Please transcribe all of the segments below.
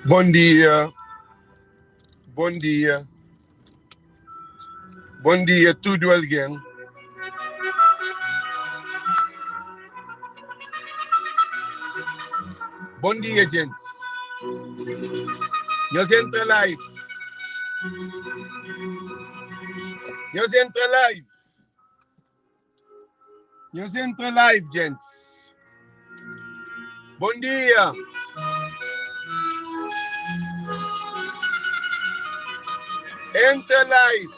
Bom dia, bom dia, bom dia tudo alguém. Bom dia, gente. Nhos entra live. Nhos entra live. Nhos entra live, gents. Bom dia. Entra live.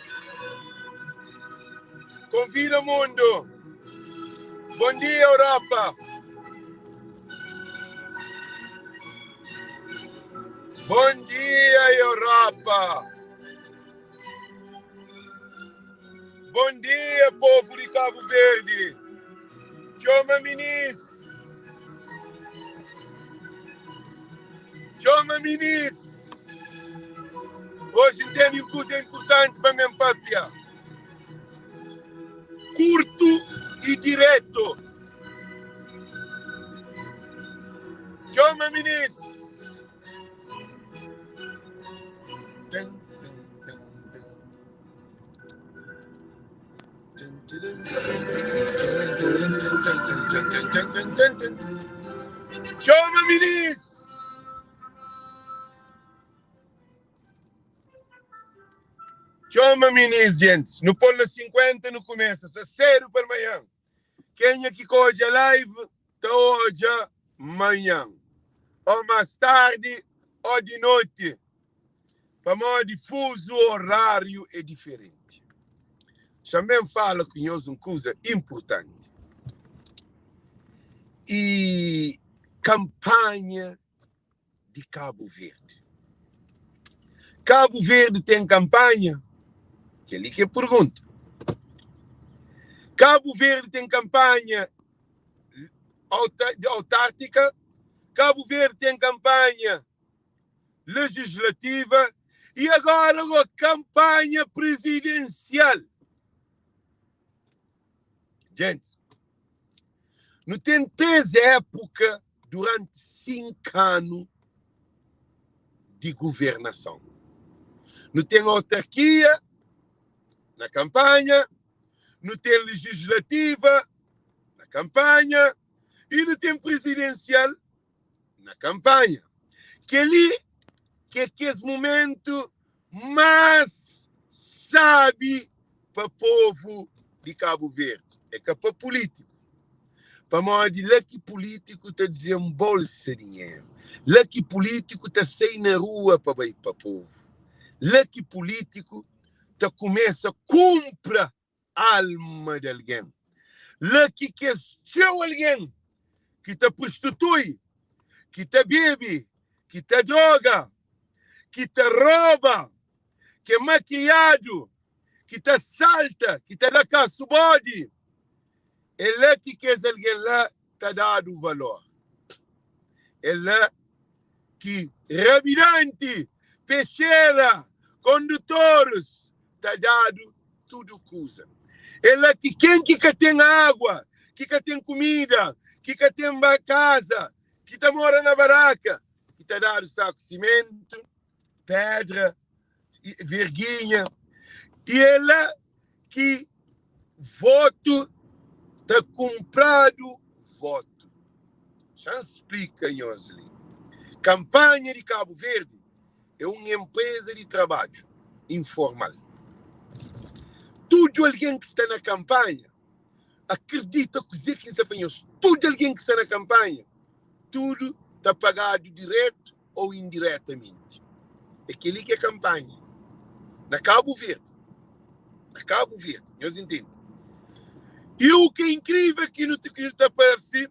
Convida o mundo. Bom dia, Europa. Bom dia, Europa. Bom dia, povo de Cabo Verde. Txoma minis. Txoma minis. Hoje tem um kuza importante pa men papia. Curto e direto. Txoma minis. Tum, tum, tum, tum. Txoma minis! Txoma minis, gentis. Nu pô-l na 50, nu kumesa. Sa sedu palmanhan. Kenha ki ka odja live, ta odja manhan. Ô más tardi, ô di noti. Pamodi fuzu oráriu é diferenti. Xa-m ben fala ku nhos un kuza inpurtanti. E kanpanha di Kabu Verdi. Kabu Verdi ten kanpanha? Kel-li ki é pergunta. Kabu Verdi ten kanpanha autártika? Kabu Verdi ten kanpanha legislativa e agora go campanha presidencial. Gente, nu tem 3 época durante 5 anos de governação. Nu tem autarquia na campanha, nu tem legislativa na campanha e nu tem presidencial na kanpanha. Kel-li ki é kes momentu más sábi pa povu di Kabu Verdi, é ka pa pulítiku. Pamodi la ki pulítiku ta dizenbolsa dinheru, la ki pulítiku ta sai na rua pa bai pa povu, la ki pulítiku ta kumesa kunpra alma di algen. La ki kes txeu algen ki ta prostitui, ki ta bebe, ki ta droga, ki ta roba, ki é makiadu, ki ta salta, ki ta da kasu bodi, é la ki kes algen la ta dadu valor. É la ki rabidanti, pexera, kondutoris ta dadu tudu kuza. É la ki ken ki ka ten agua, ki ka ten kumida, ki ka ten kaza, ki ta mora na baraka, ki ta dadu saku simentu, pedra, verginha. I é la ki votu ta kunpradu votu. Xa-m splika nhos li. Kanpanha di Kabu Verdi é un enpreza di trabadju informal. Tudu algen ki sta na kanpanha akredita kuzê ki N sta fla nhos. Tudu algen ki sta na kanpanha, tudu ta pagadu diretu ô indiretamenti. É kel-li ki é kanpanha na Kabu Verdi. Na Kabu Verdi, nhos intende? I u ki é inkrivel ki nu ta parse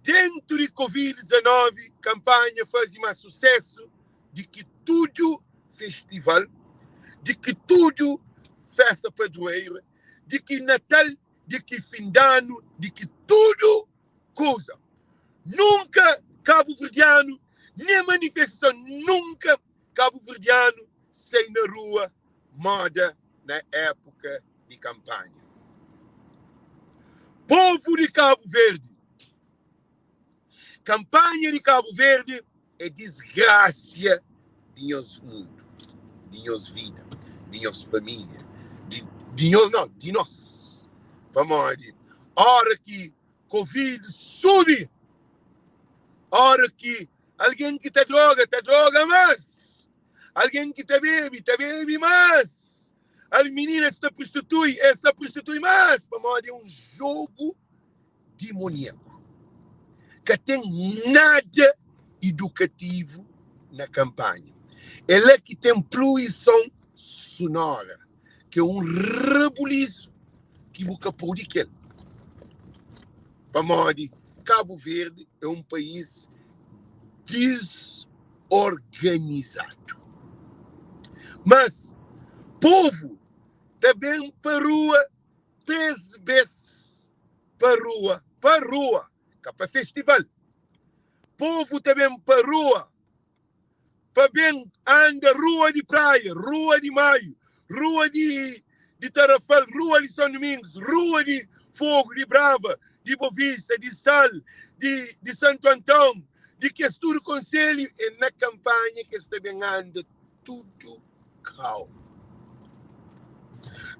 Dentu di Covid 19, kanpanha faze más susésu di ki tudu festival, di ki tudu fésta padroeira, di ki Natal, di ki fin d'anu, di ki tudu kuza. Nunka kabuverdianu, nen manifestason, nunka kabuverdianu sai na rua móda na épuka di kanpanha. Povu di Kabu Verdi, Kanpanha di Kabu Verdi. É disgrasia di nhos mundu, di nhos vida, di nhos familia, di, di nhos nau, di nos. Pamodi ora ki Covid subi, ora ki algen ki ta droga ta droga mas, algen ki ta bebe ta bebe mas, al mininas ta prostitui, es ta prostitui mas, pamodi é un jogu dimoniaku. Ka ten nada idukativu na kanpanha. É la ki ten pluison sonora, ki é un rabulisu ki bu ka pode kel. Pamodi Kabu Verdi é un país disorganizadu. Mas povu ta ben pa rua 3 bes pa rua, pa rua, ka pa festival. Povu ta ben pa rua pa ben anda rua di Praia, rua di Maio, rua di di Tarrafal, rua di São Domingos, rua di Fogo, di Brava, di Bovista, di Sal, di di Santo Antão, di kes tudu konselhu é na kanpanha ki es ta ben anda tudu kau.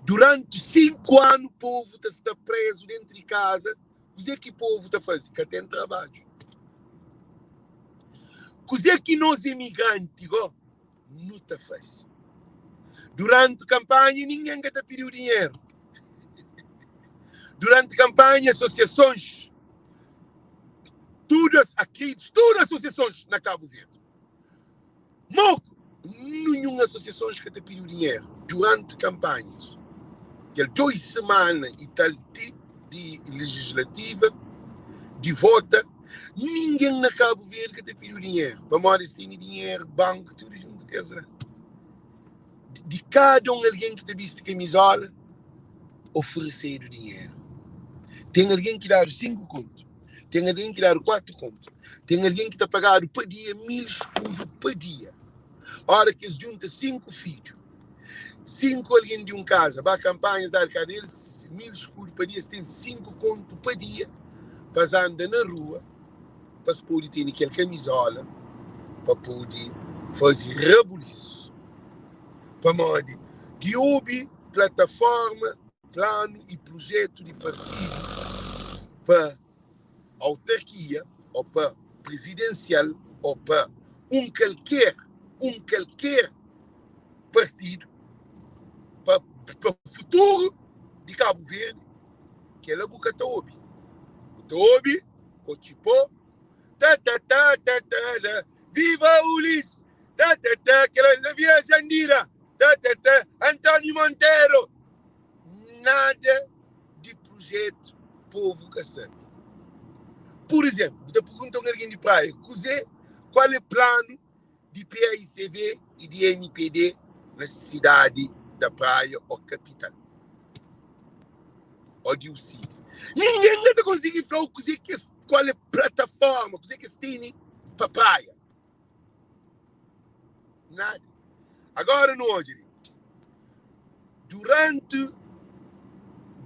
Duranti 5 anu povu ta sta prezu dentru di kaza. Kuzê ki povu ta faze? Ka ten trabadju. Kuzê ki nos imigranti go nu ta faze? Duranti kanpanha ningen ka ta pidiu dinheru. Duranti kanpanha asosiasons, tudu akritus, tudu asosiasons na Kabu Verdi Moku, ninhun asosiasons ka ta pidiu dinheru duranti kanpanhas. Kel 2 semana i tal ti di legislativa di vota, ningen na Kabu Verdi ka ta pidiu dinheru, pamodi es tene dinheru, banku, tudu juntu ku es la. Di kada un algen ki ta bisti kamizola, oferesedu dinheru. Ten algen ki dadu 5 kontu, ten algen ki dadu 4 kontu, ten algen ki ta pagadu pa dia 1000 skudu pa dia. Ora ki es djunta 5 fidju, 5 algen di un kaza ba kanpanha, es dadu kada elis 1000 skudu pa dia, es ten 5 kontu pa dia pa es anda na rua pa es pode tene kel kamizola pa pode faze rabulisu. Pamodi di obi plataforma, planu i prujetu di partidu pa autarkia o pa prizidensial o pa un kalker un kalker partidu pa pa futuru di Kabu Verdi, kela bu ka ta obi. Bu ta obi kotxi-po, ta ta ta ta ta la, viva Ulis, ta ta ta, kela la via Jandira, ta ta ta, António Monteiro. Nada di prujetu povu ka sabe. Pur izénplu, bu ta pergunta un algen di Praia kuzê, kual é planu di PAICV i di MPD na sidadi da Praia ô kapital ô di UCID. Ningen ka ta konsigi fla-u kuzê ki es, kual é plataforma, kuzê ki es tene pa Praia. Nada. Agora nu odja li. Durante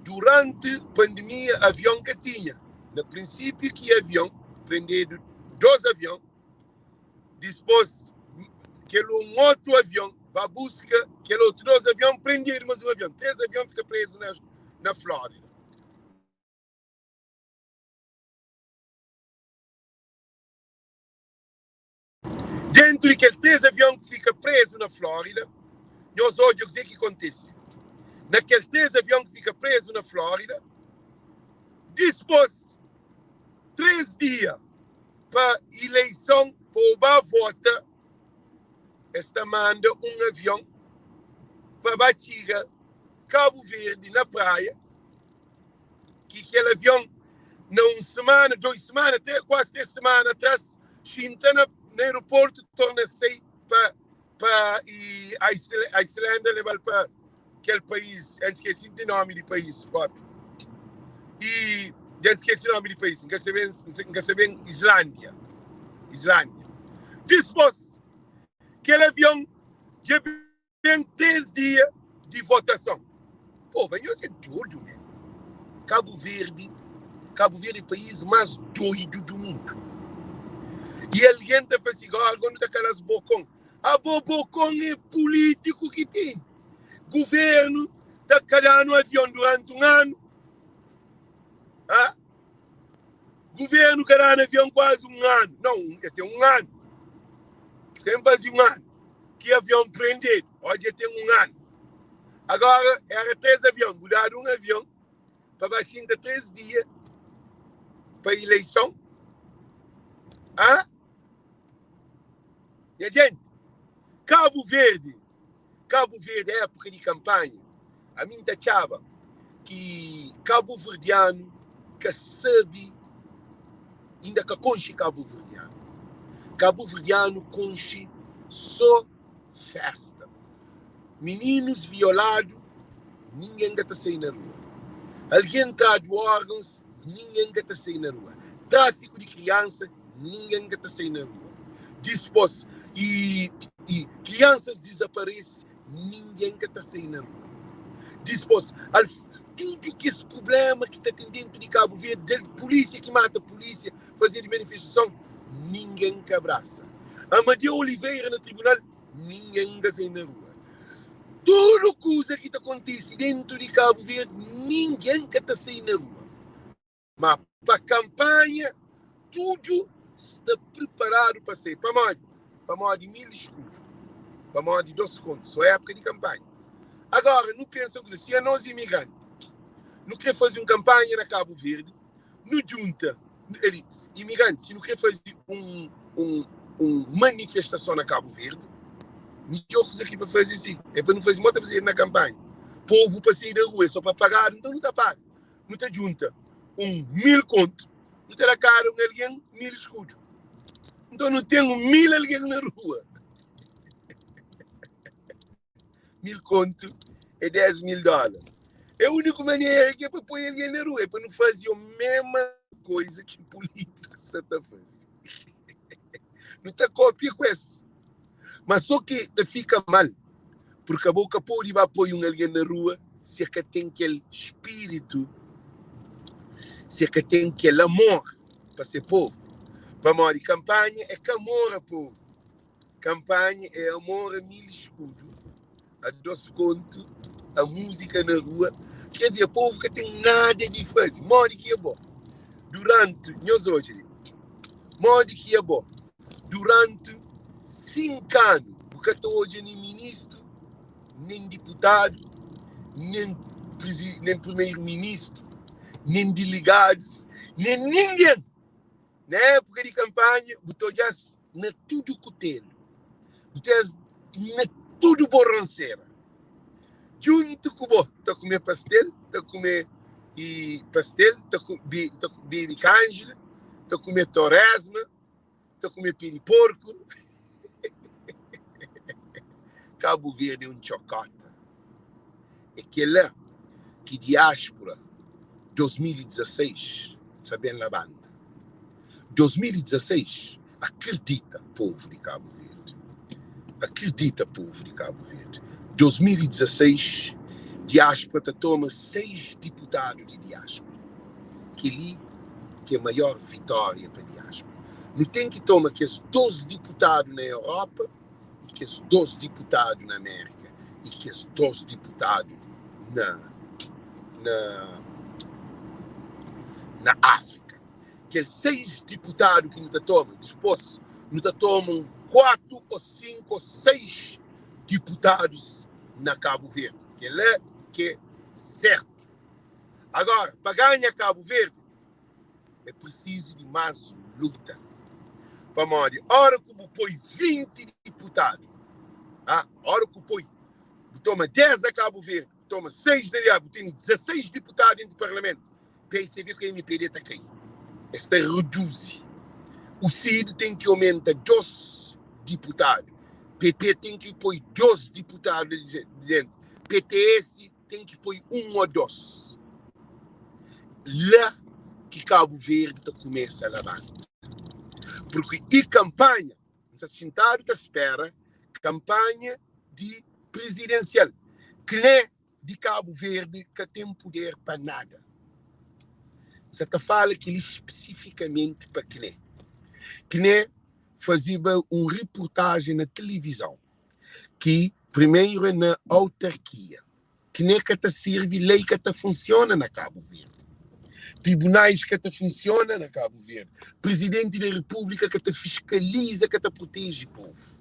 durante pandemia avion ka tinha. Na prinsípiu ki avion prendedu 2 avion, dispôs kel un otu avion ba buska kel otu 2 avion prendedu mas un avion. 3 avion fika prezu na na Flórida. Dentu di kel 3 avion ki fika prezu na Flórida, nhos odja kuzê ki kontise. Na kel 3 avion ki fika prezu na Flórida, dispôs 3 dia pa ileison pa bu ba vota, es ta manda un avion pa ba txiga Kabu Verdi na Praia, ki kel avion na un semana, 2 semana, 3, kuazi 3 semana atras, xinta na, na aeroportu, torna sai pa pa i Islândia lebal pa kel país, N skesi di nomi di país propi. I dja N skesi nomi di país, N ka sabe, N ka sabe Islândia, Islândia. Dispôs, kel avion dja ben 3 dia di votason. Pô, nhos é dodu, man. Cabo Verde, Cabo Verde é país mais doido do mundo. E alguém ta fala assim, agora. Go nu ta kala-s bokon. Abo bokon é pulítiku ki tene. Guvernu ta ka da-nu avion duranti un anu. Ha? Guvernu ka da-nu avion kuazi un anu. Nau, dja ten un anu. Sen faze un anu ki avion prendedu. Ó, dja ten un anu. Agora, era 3 avion. Bu dadu un avion pa ba xinta 3 dia pa ileison. Ha? Nha jenti, Kabu Verdi, Kabu Verdi époka di kanpanha, ami N ta txaba ki kabuverdianu ka sabe, inda ka konxe kabuverdianu. Kabuverdianu konxe sô fésta. Mininus violadu, ningen ka ta sai na rua. Algen tradu órgãus, ningen ka ta sai na rua. Tráfiku di kriansa, ningen ka ta sai na rua. Dispôs, i i kriansas dizaparese, ningen ka ta sai na rua. Dispôs, al tudu kes prubléma ki ta ten déntu di Kabu Verdi, del pulísia ki mata pulísia, fazedu manifestason, ningen ka brasa. Amadeu Oliveira na tribunal, ningen ka sai na rua. Tudu kuza ki ta kontise déntu di Kabu Verdi, ningen ka ta sai na rua. Ma pa kanpanha, tudu sta priparadu pa sai. Pamodi? Pamodi 1000 eskudu, pamodi 2 kontu, so épuka di kanpanha. Agora, nu pensa kuze, si anos imigranti, nu kre faze un kanpanha na Kabu Verdi, nu djunta, ali, imigranti, si nu kre faze un, un, un manifestason na Kabu Verdi, midjor kuze ki pa faze si, é pa nu faze mo ta fazedu na kanpanha. Povu pa sai da rua, é so pa pagadu, nton nu ta paga. Nu ta djunta un 1000 kontu, nu ta da kada un algen 1000 skudu. Nton nu ten 1000 algen na rua. 1000 kontu é 10 mil dóla. É úniku manera ki é pa poi algen na rua, é pa nu faze o mesma coisa ki polítiku sa ta faze. Nu ta kopia ku es. Mas só ki ta fika mal, purka abo ka pode ba poi un algen na rua si e ka ten kel spiritu, si e ka ten kel amor pa se povu. Pamodi kanpanha é ka amor a povu, kanpanha é amor a mil eskudu, a dos kontu, a múzika na rua. Ker dizer, povu ka ten nada di faze. Modi ki é bo duranti, nhos odja li, modi ki é bo duranti 5 anu bu ka ta odja nen ministru, nen diputadu, nen nen primeru-ministru, nen diligadus, nen ningen. Na épuka di kanpanha bu ta odja-s na tudu kutelu, bu ta odja-s na tudu borransera. Djuntu ku bo ta kume pastel, ta kume i pastel, ta ta bebe kanjila, ta kume toresma, ta kume pé di porku. Kabu Verdi é un txokota. É kel-la ki diáspora 2016 sa ben labanta. 2016, akredita povu di Kabu Verdi, akredita povu di Kabu Verdi, 2016 diáspora ta toma 6 diputadu di diáspora. Kel-li ki é maior vitória pa diáspora. Nu ten ki toma kes 2 diputadu na Europa i kes 2 diputadu na Amérika i kes 2 diputadu na na na Áfrika. Kel 6 diputadu ki nu ta toma, dispôs nu ta toma un 4 ô 5 ô 6 diputadus na Kabu Verdi. Kel-la ki é sértu. Agora, pa ganha Kabu Verdi é prisizu di más luta. Pamodi ora ku bu poi 20 diputadu, ah, ora ku poi, bu toma 10 na Kabu Verdi, bu toma 6 na Liá, bu tene 16 diputadu dentu parlamentu, PSB ku MPD ta kai. Es ta reduzi. O CID ten ki omenta 2 diputadu, PP ten ki poi 2 diputadu li dentu, PTS ten ki poi 1 o 2. La ki Kabu Verdi ta kumesa labanta. Purki i kanpanha, N sta xintadu ta spera kanpanha di prizidensial. Kle di Kabu Verdi ka ten puder pa nada. N sa ta fala keli spesifikamenti pa kle. Kle. fazeba un reportajen na tilivizon ki primeru é na autarkia ki ne ka ta sirvi, lei ka ta funsiona na Kabu Verdi, tribunais ka ta funsiona na Kabu Verdi, Presidenti da Repúblika ka ta fiskaliza, ka ta proteje povu,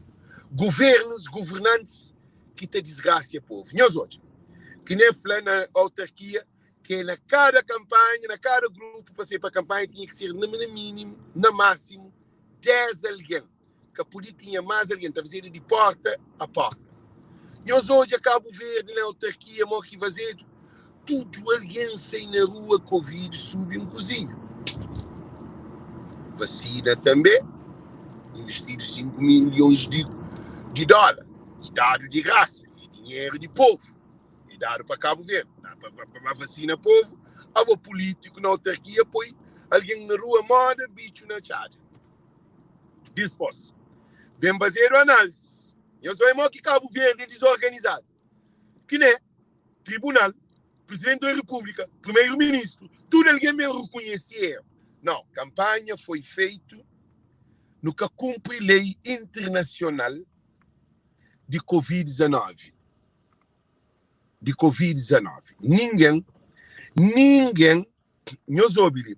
governus, governantis ki ta disgrasia povu. Nhos odja ki ne fla na autarkia ke na kada kanpanha, na kada grupu pa sai pa kanpanha tinha ki ser na minimu, na másimu 10 algen. Ka pode tinha más algen, ta fazedu di porta a porta. Nhos odja Kabu Verdi na autarkia mo ki fazedu? Tudu algen sai na rua, Covid subi un kuzinha. Vasina tanbe, investidu 5 milhons di di dóla i dadu di grasa, é dinheru di povu. E dadu pa Kabu Verdi, dá pa, pa, pa vasina povu. Abo pulítiku na autarkia poi algen na rua moda bitxu na txada. Dispos, ben fazedu análise. Nhos oi mo ki Kabu Verdi é dizorganizadu. Ki ne tribunal, Presidenti da Repúblika, Primeiro Ministru, tudu algen ben rekonhese erru. Nau, kanpanha foi feitu, nu ka kunpri lei internasional di Covid 19. Di Covid 19. Ningen, ningen, nhos obi li,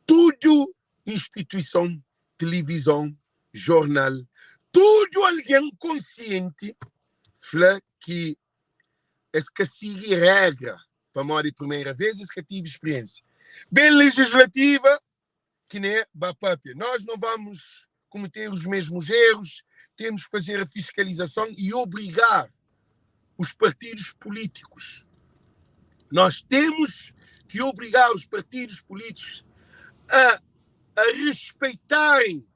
tudu instituison, tilivizon, jornal, tudu algen konsienti fla ki es ka sigi regra pamodi primeira vez es ka tive speriensia. Ben legislativa ki ne ba papia, nós não vamos cometer os mesmos erros, temos que fazer a fiscalização e obrigar os partidos políticos. Nós temos que obrigar os partidos políticos a, a respeitarem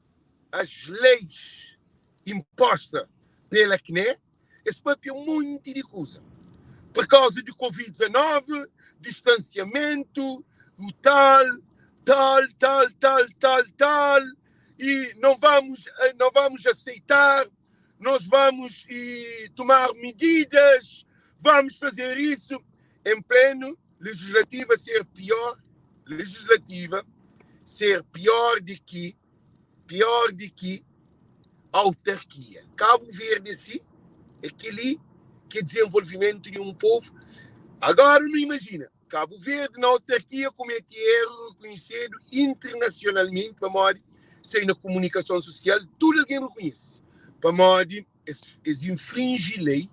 as leis impostas pela CNE. Esse papel é um monte de coisa. Por causa de Covid-19, distanciamento, o tal, tal, tal, tal, tal, tal, e não vamos, não vamos aceitar, nós vamos e, tomar medidas, vamos fazer isso em pleno legislativa ser pior, legislativa ser pior de que pior de que autarquia. Cabo Verde si é aquele que é desenvolvimento de um povo. Agora não imagina, Cabo Verde na autarquia comete erro reconhecido internacionalmente, pamodi sei na comunicação social, tudo alguém reconhece. Pamodi es, es infringe lei,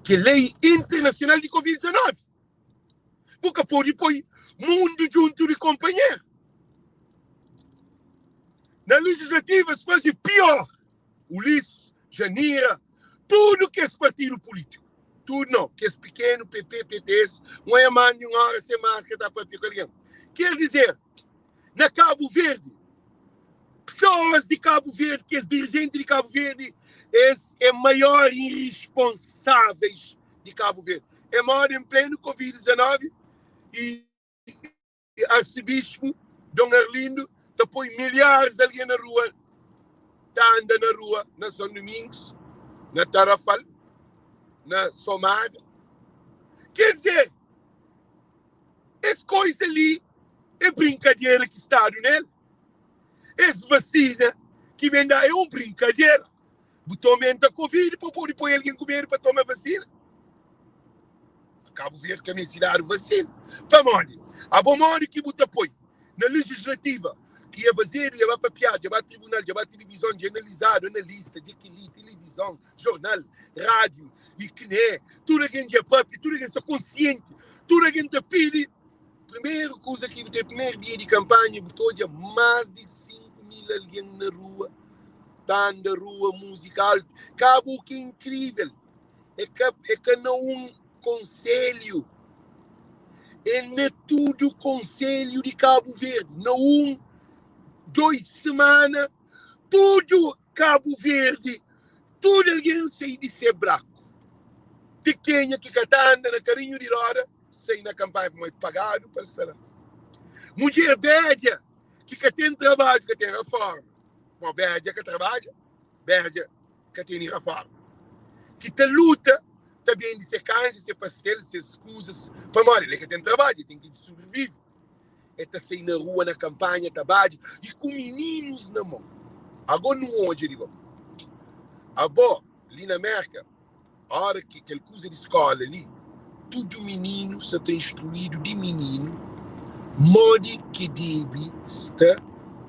que é lei internacional de Covid-19. Bu ka pode poi mundo junto de companheiro. Na legislativa se faze pior. Ulisses, Janira, tudo que esse partido político. Tudo não, que esse pequeno PP, PTS, não é mano de uma hora sem máscara, tá para picar alguém. Quer dizer, na Cabo Verde, pessoas de Cabo Verde, que esse dirigente de Cabo Verde, esse é maior irresponsáveis de Cabo Verde. É mora em pleno Covid-19 e arcebispo Dom Arlindo tá põe milhares de alguém na rua, tá anda na rua, na São Domingos, na Tarrafal, na Somada. Quer dizer, essa coisa ali é brincadeira que está nele. Essa vacina que vem dar é uma brincadeira. Botou aumenta a Covid para poder pôr alguém comer para tomar vacina. Cabo Verde também se dá vacina. Para onde? A bom modo que bota põe na legislativa que ia fazer, ia para piada, ia para tribunal, ia para televisão, de analisado, analista, de que televisão, jornal, rádio, e que né, tudo alguém de papi, tudo alguém só consciente, tudo alguém te pede. Primeiro coisa que o primeiro dia de campanha, botou já mais de 5 mil alguém na rua, tá na rua, musical, cabo que incrível, é que não um conselho, é na tudo conselho de Cabo Verde, não um, dois semanas, tudo Cabo Verde, tudo alguém sai de ser braco. De quem é que anda na carinho de roda, sai na campanha, mas pagado para estar lá. Mulher bédia, que que tem trabalho, que tem reforma. Bom, bédia que trabalha, bédia que tem reforma. Que te luta, também de ser canja, ser pastel, ser escusas, para morrer. Ele que tem trabalho, tem que sobreviver. É tá sair na rua, na campanha, trabalho, e com meninos na mão. Ago nu odja di bo. Abo li na Merka, ora ki kel kuza di skola li, tudu mininu sa ta instruídu di mininu modi ki debe sta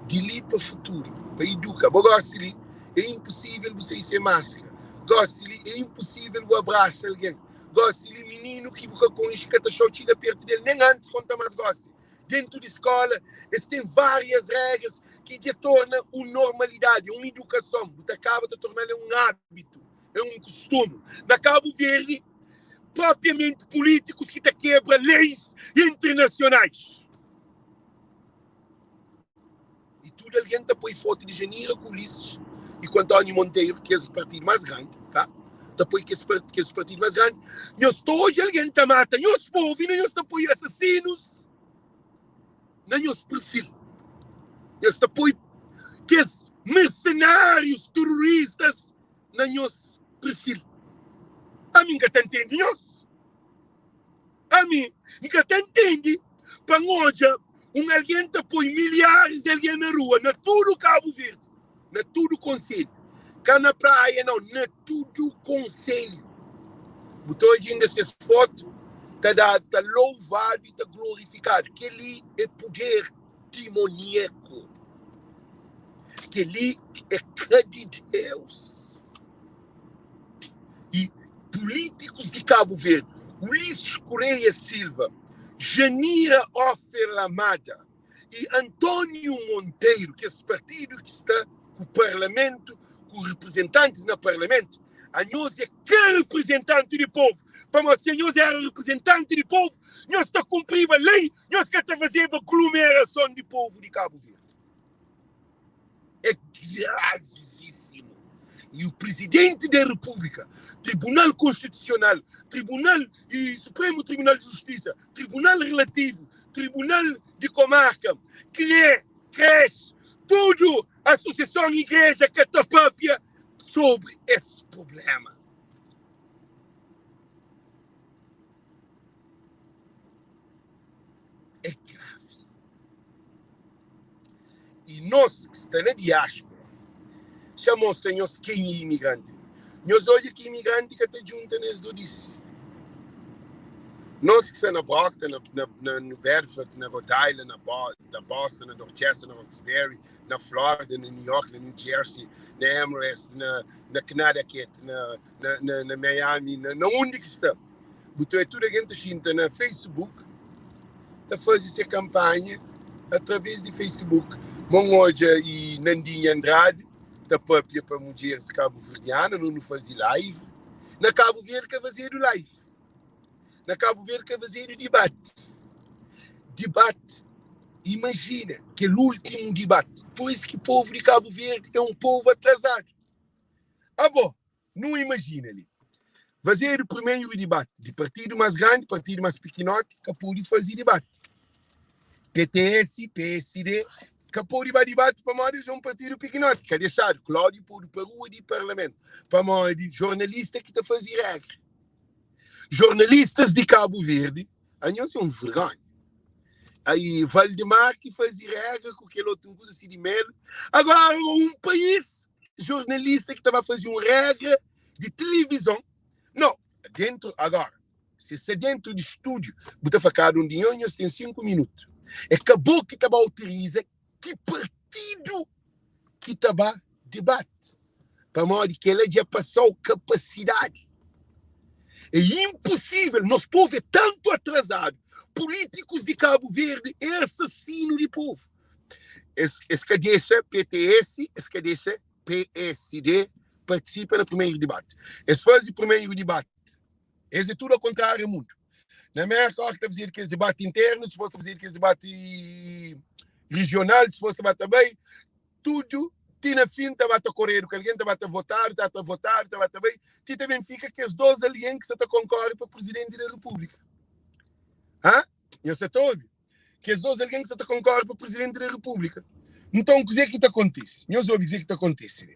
di li pa futuru, pa iduka. Bo gosi li é inpusível bu sai sen maskra. Gosi li é inpusível bu abrasa algen. Gosi li mininu ki bu ka konxe ka ta xau txiga pertu del nen antis konta más gosi. Dentu di skola es ten várias regras ki dja torna un normalidadi, un idukason. Bu ta kaba ta torna-l un ábitu, é un kustumu. Na Kabu Verdi, propriamenti pulítikus ki ta kebra leis internasionais. I tudu algen ta poi fotu di Janira ku Ulisses i ku António Monteiro, kes partidu más grandi, tá? Ta poi kes, kes partidu más grandi. Nhos ta odja algen ta mata nhos povu i nhos ta poi asasinus na nhos perfil. Nhos ta poi kes mercenárius terroristas na nhos perfil. Ami N ka ta ntende nhos. Ami N ka ta ntende pa N odja un algen ta poi milharis di algen na rua, na tudu Kabu Verdi, na tudu konselhu, ka na Praia nau, na tudu konselhu. Bu ta odja inda ses fotu ta dadu, ta louvadu i ta glorifikadu. Kel-li é puder dimoníaku. Kel-li é ka di Deus. I pulítikus di Kabu Verdi, Ulisses Correia Silva, Janira Offer Lamada i António Monteiro, kes partidu ki sta ku parlamentu, ku reprezentantis na parlamentu, anhos é ka reprezentanti di povu, pamodi si anhos éra reprezentanti di povu, nhos ta kunpriba lei, nhos ka ta fazeba glumerason di povu di Kabu Verdi. É gravíssimo. E o Presidente da República, Tribunal Constitucional, Tribunal e Supremo Tribunal de Justiça, Tribunal Relativo, Tribunal de Comarca, CNE, CRES, tudo associação igreja ka ta papia sobre esse problema. É grave. I nos ki sta na diáspora, xa mostra nhos ken é imigranti. Nhos odja ki imigranti ka ta djunta nes dodis. Nos ki sta na Brockton, na, na, na New Bedford, na Rhode Island, na, Bo na Boston, na Dorchester, na Roxbury, na Florida, na New York, na New Jersey, na Amherst, na, na Connecticut, na, na, na, na Miami, na, na undi ki sta. Bu ta tudu algen ta xinta na Facebook ta faze se kanpanha através di Facebook. Mo N odja i Nandinha Andrade ta papia pa mudjeris kabuverdiana, nu nu faze live. Na Kabu Verdi ka fazedu live. Na Kabu Verdi ka fazedu dibati. Dibati, imajina kel últimu dibati. Pur isu ki povu di Kabu Verdi é un povu atrazadu. Abo, Nu imajina li, fazedu primeru dibati di partidu más grandi, partidu más pikinoti ka pode faze dibati. PTS, psd ka pode ba dibati pamodi es é un partidu pikinoti, ka dexadu. Cláudio podu pa rua di parlamentu pamodi jornalista ki ta faze regra. Jornalistas di Kabu Verdi Anhos é un vergonha. Aí Valdemar ki faze regra ku kel otu kuza si di melu. Agora um país jornalista ki ta ba faze um regra di tilivizon. Não, dentro agora, se sta dentro di estúdio, bu ta fla cada um di nhos, nhos tem 5 minuto. É ka bo ki ta ba autoriza ki partidu ki ta ba debate. Pamodi kela dja pasau kapasidadi. É imposível, nos povu é tantu atrasadu. Polítikus di Kabu Verdi é asasinu di povu. Es, es ka dexa PTS, es ka dexa PSD partisipa na primeru dibati. Es faze primeru dibati. Es é tudu ao kontráriu mundu. Na Amérika, óras ki ta fazedu kes dibati internu, dipôs ta fazedu kes dibati rijional, dipôs ta ba ta bai. Tudu ti na fin ta ba ta koredu ku algen, ta ba ta votadu, ta ta votadu, ta ba ta bai, ti ta ben fika kes dos algen ki sa ta konkore pa prizidenti di repúblika. Ha? Nhos sa ta obi? Kes dos algen ki sa ta konkore pa prizidenti di repúblika. Nton, kuzê ki ta kontise? Nhos obi kuzê ki ta kontise li.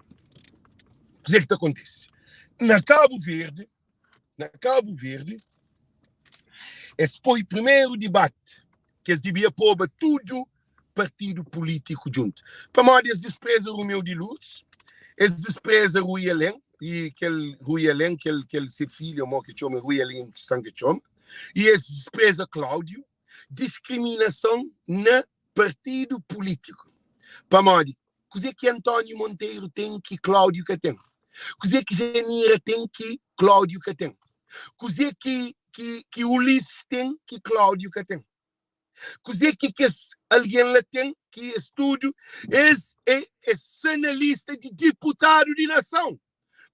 Kuzê ki ta kontise? Na Kabu Verdi, na Kabu Verdi, es poi primeru dibati ki es dibia poba tudu. partidu pulítiku djuntu. Pamodi es dispreza Rumeu di Lourdes, es dispreza Rui Alen, i kel Rui Alen, kel, kel se filhu, mo ki txoma, Rui Alen san ki txoma, i es dispreza Cláudio. Diskriminason na partidu pulítiku. Pamodi kuzê ki António Monteiro ten ki Cláudio ka ten? Kuzê ki Janira ten ki Cláudio ka ten? Kuzê ki, ki, ki Ulisses ten ki Cláudio ka ten? Kuzê ki kes algen la ten ki es tudu es é, é sta na lista di diputadu di nason?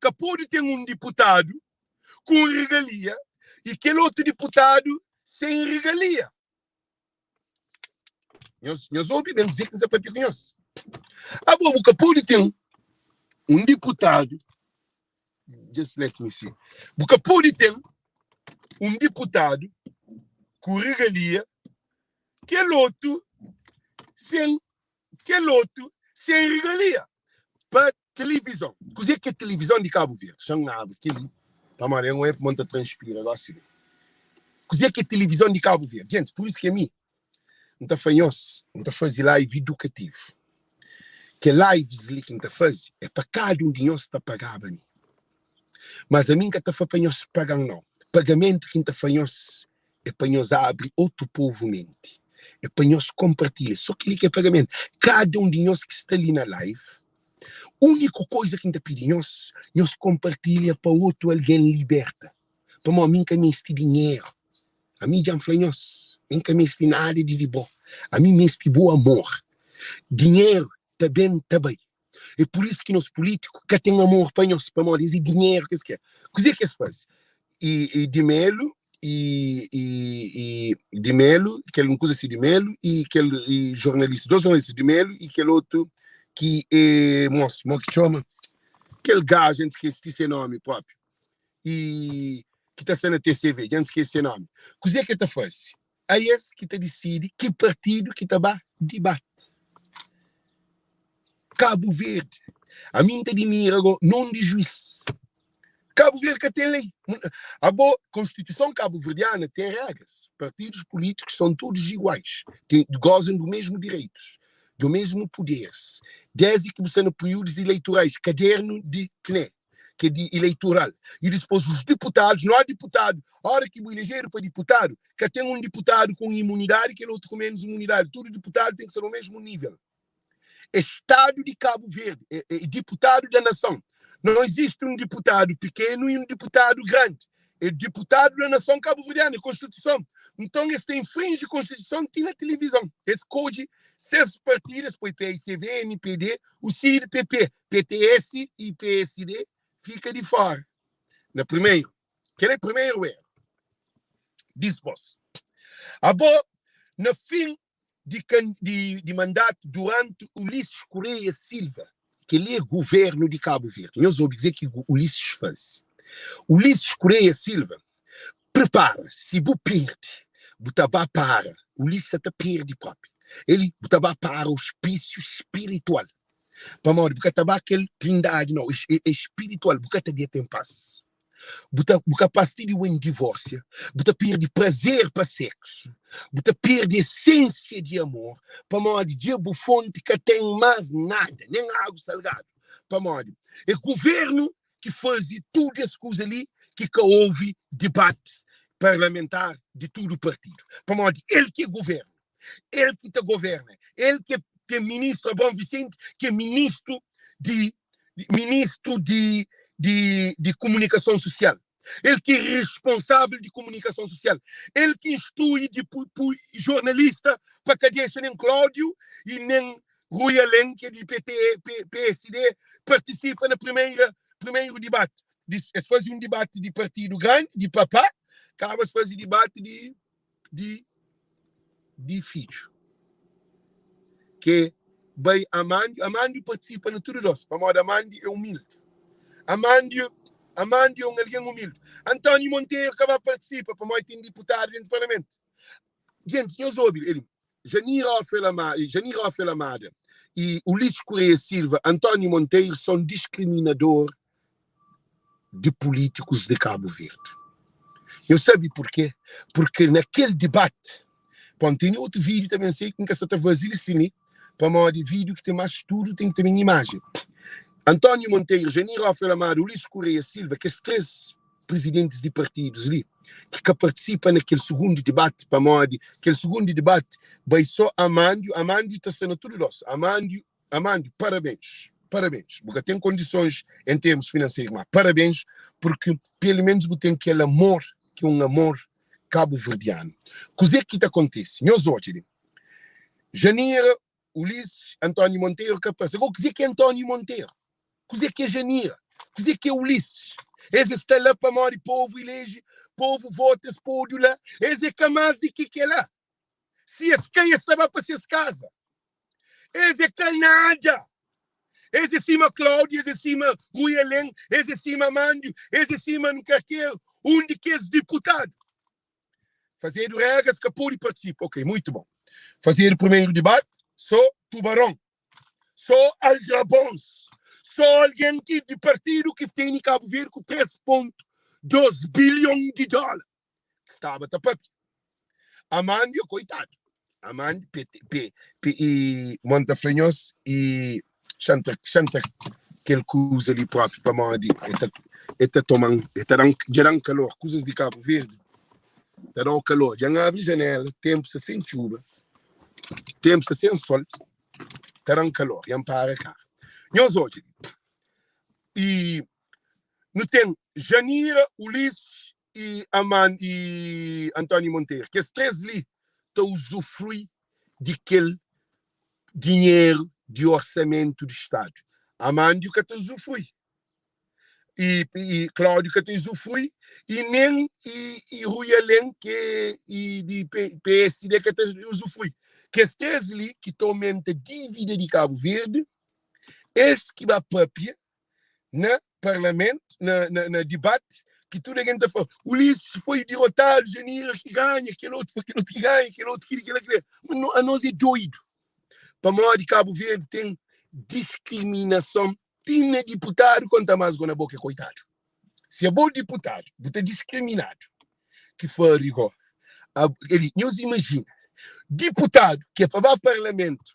Ka pode ten un diputadu ku un regalia i kel otu diputadu sen regalia. Nhos, nhos obi ben kuzê ki N sta papia ku nhos. Abo bu ka pode ten un diputadu, just let me see, bu ka pode ten un diputadu ku regalia, kel otu sen, kel otu sen regalia. Pa tilivizon, kuzê ki é tilivizon di Kabu Verdi? Xa-m abri kel-li, pamodi N oia pamodi N ta transpira gosi li. Kuzê ki é tilivizon di Kabu Verdi? Gentis, pur isu ki ami N ta fla nhos, N ta faze live idukativu. Kel lives li ki N ta faze é pa kada un di nhos ta pagaba mi. Mas ami N ka ta fla pa nhos paga-m nau. Pagamentu ki N ta fla nhos é pa nhos abri otu povu menti. É pa nhos konpartilha. So kel-li ki é pagamentu. Kada un di nhos ki sta li na live, úniku koza ki N ta pidi nhos, nhos konpartilha pa otu algen liberta. Pamodi mi N ka meste dinheru. Ami dja N fla nhos, mi N ka meste nada di di bo. Ami N meste bu amor. Dinheru ta ben, ta bai. É pur isu ki nos pulítiku ka ten amor pa nhos, pamodi es é dinheru ki es kre. Kuzê ki es faze? I, i di Melu, i, i, i di Melu, kel un kuza si di Melu, i kel i jornalista, dos jornalista di Melu i kel otu ki é mos, mo ki txoma? Kel gaju, N skese se nomi propi. i ki ta sta na TCV, dja N skese se nomi. Kuzê ki el ta faze? A es ki ta disidi ki partidu ki ta ba dibati. Kabu Verdi, ami N ta dimira go non di juiz. Kabu Verdi ka ten lei. Abo, Konstituison kabuverdiana ten regras. Partidus pulítikus son todos iguais, ten, gozam do mesmu direitus, do mesmu puderes. Desdi ki bu sta na períodus eleitorais, kadernu di CNE, ki é di eleitoral e dispôs os deputados, não há deputado, ora ki bu elejedu pa deputado, ka ten un deputado ku un imunidade, kel otu ku menos imunidade, tudu deputado ten ki sta no mesmu nível. É Estado di Cabo Verde, é, é deputado da nação. Não existe um deputado pequeno e um deputado grande. É deputado da nação cabo-verdiana, é Constituição. Então, es ta infringe Constituição ti na televisão. Es kodje ses partido, es poi PICV, MPD, o CID, PP. PTS e PSD fika di fora na primeiro. Kel é primeiro erro. Dispos, abo na fim di, di, di mandato durante Ulisses Correia Silva, kel é governo di Cabo Verde. Nhos obi kuzê ki Ulisses faze. Ulisses Correia Silva prepara, si bu perde, bu ta ba para. Ulisses ta perde propi. Ele bu ta ba para hospício espiritual. Pamodi bu ka ta ba kel trindadi nau, é spiritual, bu ka ta deta en pas, bu ta bu kapas ti di un divórsia, bu ta perde prazer pa seksu, bu ta perde esensia di amor, pamodi dja bu fonti ka ten más nada, nen agu salgadu. Pamodi é guvernu ki faze tudu es kuza li ki ka ovi dibati parlamentar di tudu partidu, pamodi el ki é guvernu. El ki ta governa, el ki é ministru Abraão Vicente, ki é ministru di ministru di di di komunikason sosial. El ki é responsável di komunikason sosial. El ki instrui di pu, pu jornalista pa ka dexa nen Cláudio e nen Rui Alen, ki é di PT, P, PSD, partisipa na primeira primeiro dibate. Es faze un dibate di partidu grandi, di papá, kaba es faze dibate di di di fidju ke bai Amandio, Amandio partisipa na tudu dos pamodi Amandio é umildi, Amandio Amandio é un algen umildi. António Monteiro ka ba partisipa pamodi ten diputadu dentu parlamentu. Gentis, nhos obi el, Janira Janira Ofel Amada e Ulisses Correia Silva, António Monteiro são discriminador de políticos de Cabo Verde. Eu sabe porquê? Porque naquele debate, Pon tene otu vídiu ta ben sai ki N ka sa ta faze li si mi, pamodi vídiu ki ten más studu ten ki ten imajen. António Monteiro, Janir Rafael Amado, Ulisses Correia Silva, kes 3 prizidentis di partidus li ki ka partisipa na kel sugundu dibati pamodi kel sugundu dibati bai so Amândio, Amândio ta sta na tudu dos, Amândio, Amândio, parabéns, parabéns, bu ka ten kondisons en termus finanseru ma parabéns porque pelu menus bu ten kel amor ki é un amor kabuverdianu. Kuzê ki ta kontise? Nhos odja li, Janira, Ulisses, António Monteiro ka parse. Agora kuzê ki é António Monteiro? Kuzê ki é Janira? Kuzê ki é Ulisses? Es es sta la pamodi povu ileje, povu vota, es podu la. Es é ka más di ki kel-la. Si es kai, es ta ba pa ses kaza. Es é ka nada. Es é sima Cláudio, es é sima Rui Além, es é sima Amândio, es é sima nkarker un di kes diputadu. Fazedu regras ka pode partisipa. Ok, muitu bon. Fazedu primeru dibati, so tubaron, so aldrabons, so algen ki di partidu ki tene Kabu Verdi ku 3.2 bilhon di dóla ki staba ta papia. Amândio, koitadu. Amândio, P, P, P, i mon ta fla nhos i xanta, xanta kel kuza li propi pamodi e ta, e ta toma-m, e ta da-m, dja da-m kalor. Kuzas di Kabu Verdi ta da-u kalor. Dja N abri janela, tenpu sta sen txuba, tenpu sta sen sol, ta da-m kalor. Dja N para karu. Nhos odja li. I nu ten Janira, Ulisses i Aman i António Monteiro. Kes 3 li ta usufrui di kel dinheru di orsamentu di Stadu. Amândio ka ta usufrui, i, i Cláudio ka ta usufrui, i nen i, i Rui Além, ki é i di PSD, ka ta usufrui. Kes 3 li ki ta aumenta dívida di Kabu Verdi, es ki ba papia na parlamentu, na, na, na dibati, ki tudu algen ta fla, Ulisses foi dirotadu, Janira ki ganha, kel otu foi kel otu ki ganha, kel otu kili, kel kili. Mas no, anos é doidu. Pamodi Kabu Verdi ten diskriminason ti na diputadu, konta más go na bo ke koitadu. Si abo diputadu, bu ta diskriminadu. Ki fari go. Eli, nhos imajina, diputadu ki é pa ba parlamentu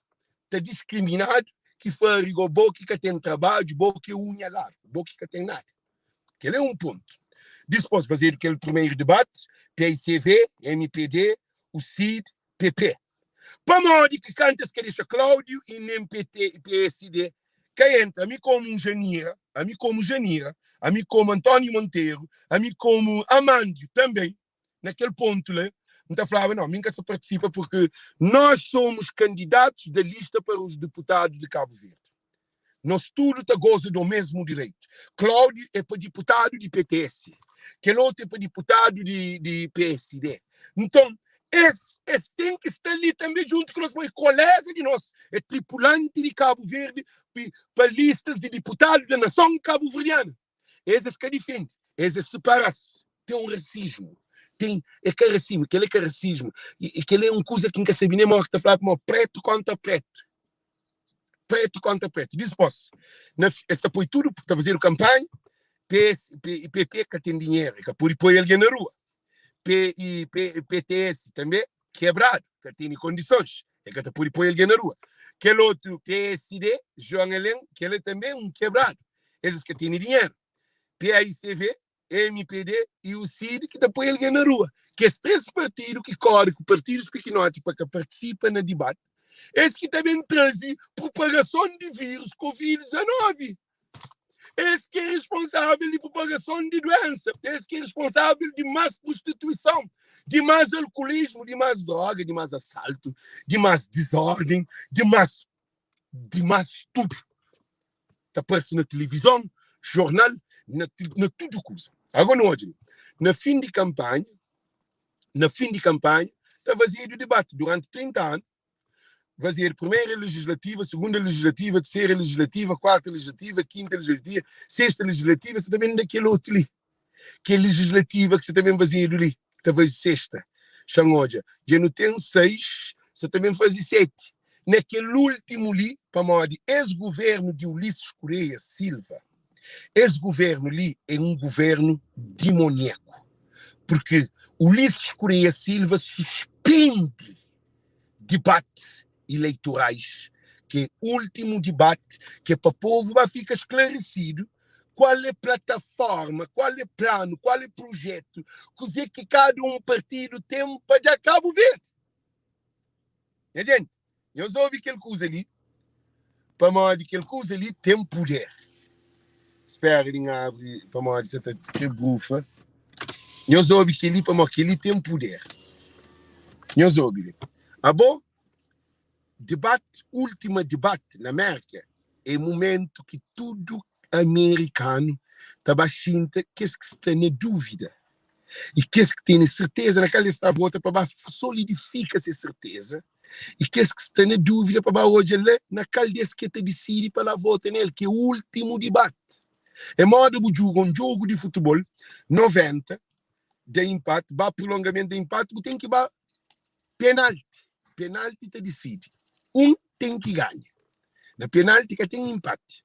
ta diskriminadu ki fari go bo ki ka ten trabadju, bo ki é unha largu, bo ki ka ten nada. Kel é un pontu. Dispos fazedu kel primeru debati, PICV, mpd, UCID, PP. Pamodi ki kantu es ka dexa Cláudio i nen PT i psd ka entra? Ami komu un Janira, ami komu Janira, ami komu António Monteiro, ami komu Amândio tanbê, na kel pontu la, N ta flaba, não, mi N ka sa partisipa porque nós somos candidatos da lista para os deputados de Cabo Verde. Nós tudo ta goza do mesmo direito. Cláudio é pa diputadu di PTS, kel otu é pa diputadu di, di PSD. Nton, es, es ten ki sta li tanbe djuntu ku nos, é kolega di nos, é tripulanti di Cabo Verde pa listas di diputadu da nason kabuverdiana. Es es ka difende, es es separa-s. Ten un rasismu, ten, é ka rasismu, kel é ka rasismu, e, e kel é un kuza ki N ka sabe nem modi ki ta fladu, pamodi pretu kontra pretu, pretu kontra pretu. Dispos, na, es ta poi tudu, ta fazedu kanpanha, PS, P, PP ka ten dinheru, e ka pode poi algen na rua. P, e, P, PTS tanbe kebradu, ka tene kondisons, e ka ta pode poi algen na rua. Kel otu PSD, João Alen, kel é tanbe un kebradu, es ka tene dinheru. PAICV, MPD e o CID ki ta poi algen na rua. Kes 3 partidu ki kore ku partidus pikinoti pa ka partisipa na dibati, es ki ta ben traze propagason di vírus Covid-19. Es ki é responsável di propagason di duensa, es ki é responsável di más prostituison, di más alkulismu, di más droga, di más asaltu, di más dizórden, di más, di más tudu. Ta parse na tilivizon, jornal, na, na tudu kuza. Agora nu odja li, na fin di kanpanha, na fin di kanpanha, ta fazedu dibati duranti 30 anu, fazedu primeira legislativa, segunda legislativa, terceira legislativa, quarta legislativa, quinta legislativa, sexta legislativa, sa ta ben da kel otu li, kel legislativa ki sa ta ben fazedu li, ki ta faze sexta. Xa-m odja, dja nu ten 6, sa ta ben faze 7. Na kel últimu li, pamodi es guvernu di Ulisses Correia Silva, es guvernu li é un guvernu dimoniaku, purki Ulisses Correia Silva suspende. Dibati ileitorais ki é últimu dibati ki é pa povu ba fika sklaresidu kual é plataforma, kual é planu, kual é prujetu, kuze ki kada un partidu ten pa da Kabu Verdi. Nha jenti, nhos obi kel kuza li, pamodi kel kuza li ten puder. Spera di N abri pamodi sa ta kre brufa. Nhos obi kel-li pamodi kel-li ten puder. Nhos obi li. Abo, debate, última debate na Mérka é momentu ki tudu amerikanu ta ba xinta kes ki sta na dúvida i kes ki tene serteza na kal es ta vota pa ba solidifika se serteza i kes ki sta na dúvida pa ba odja la na kal des ki ta disidi pa la vota nel, ki é últimu dibati. É moda bu juga un jogu di futebol 90 da inpati, ba prolongamentu da inpati, bu ten ki ba penalti. Penalti ta disidi. Un ten ki ganha. Na penalti ka ten inpati.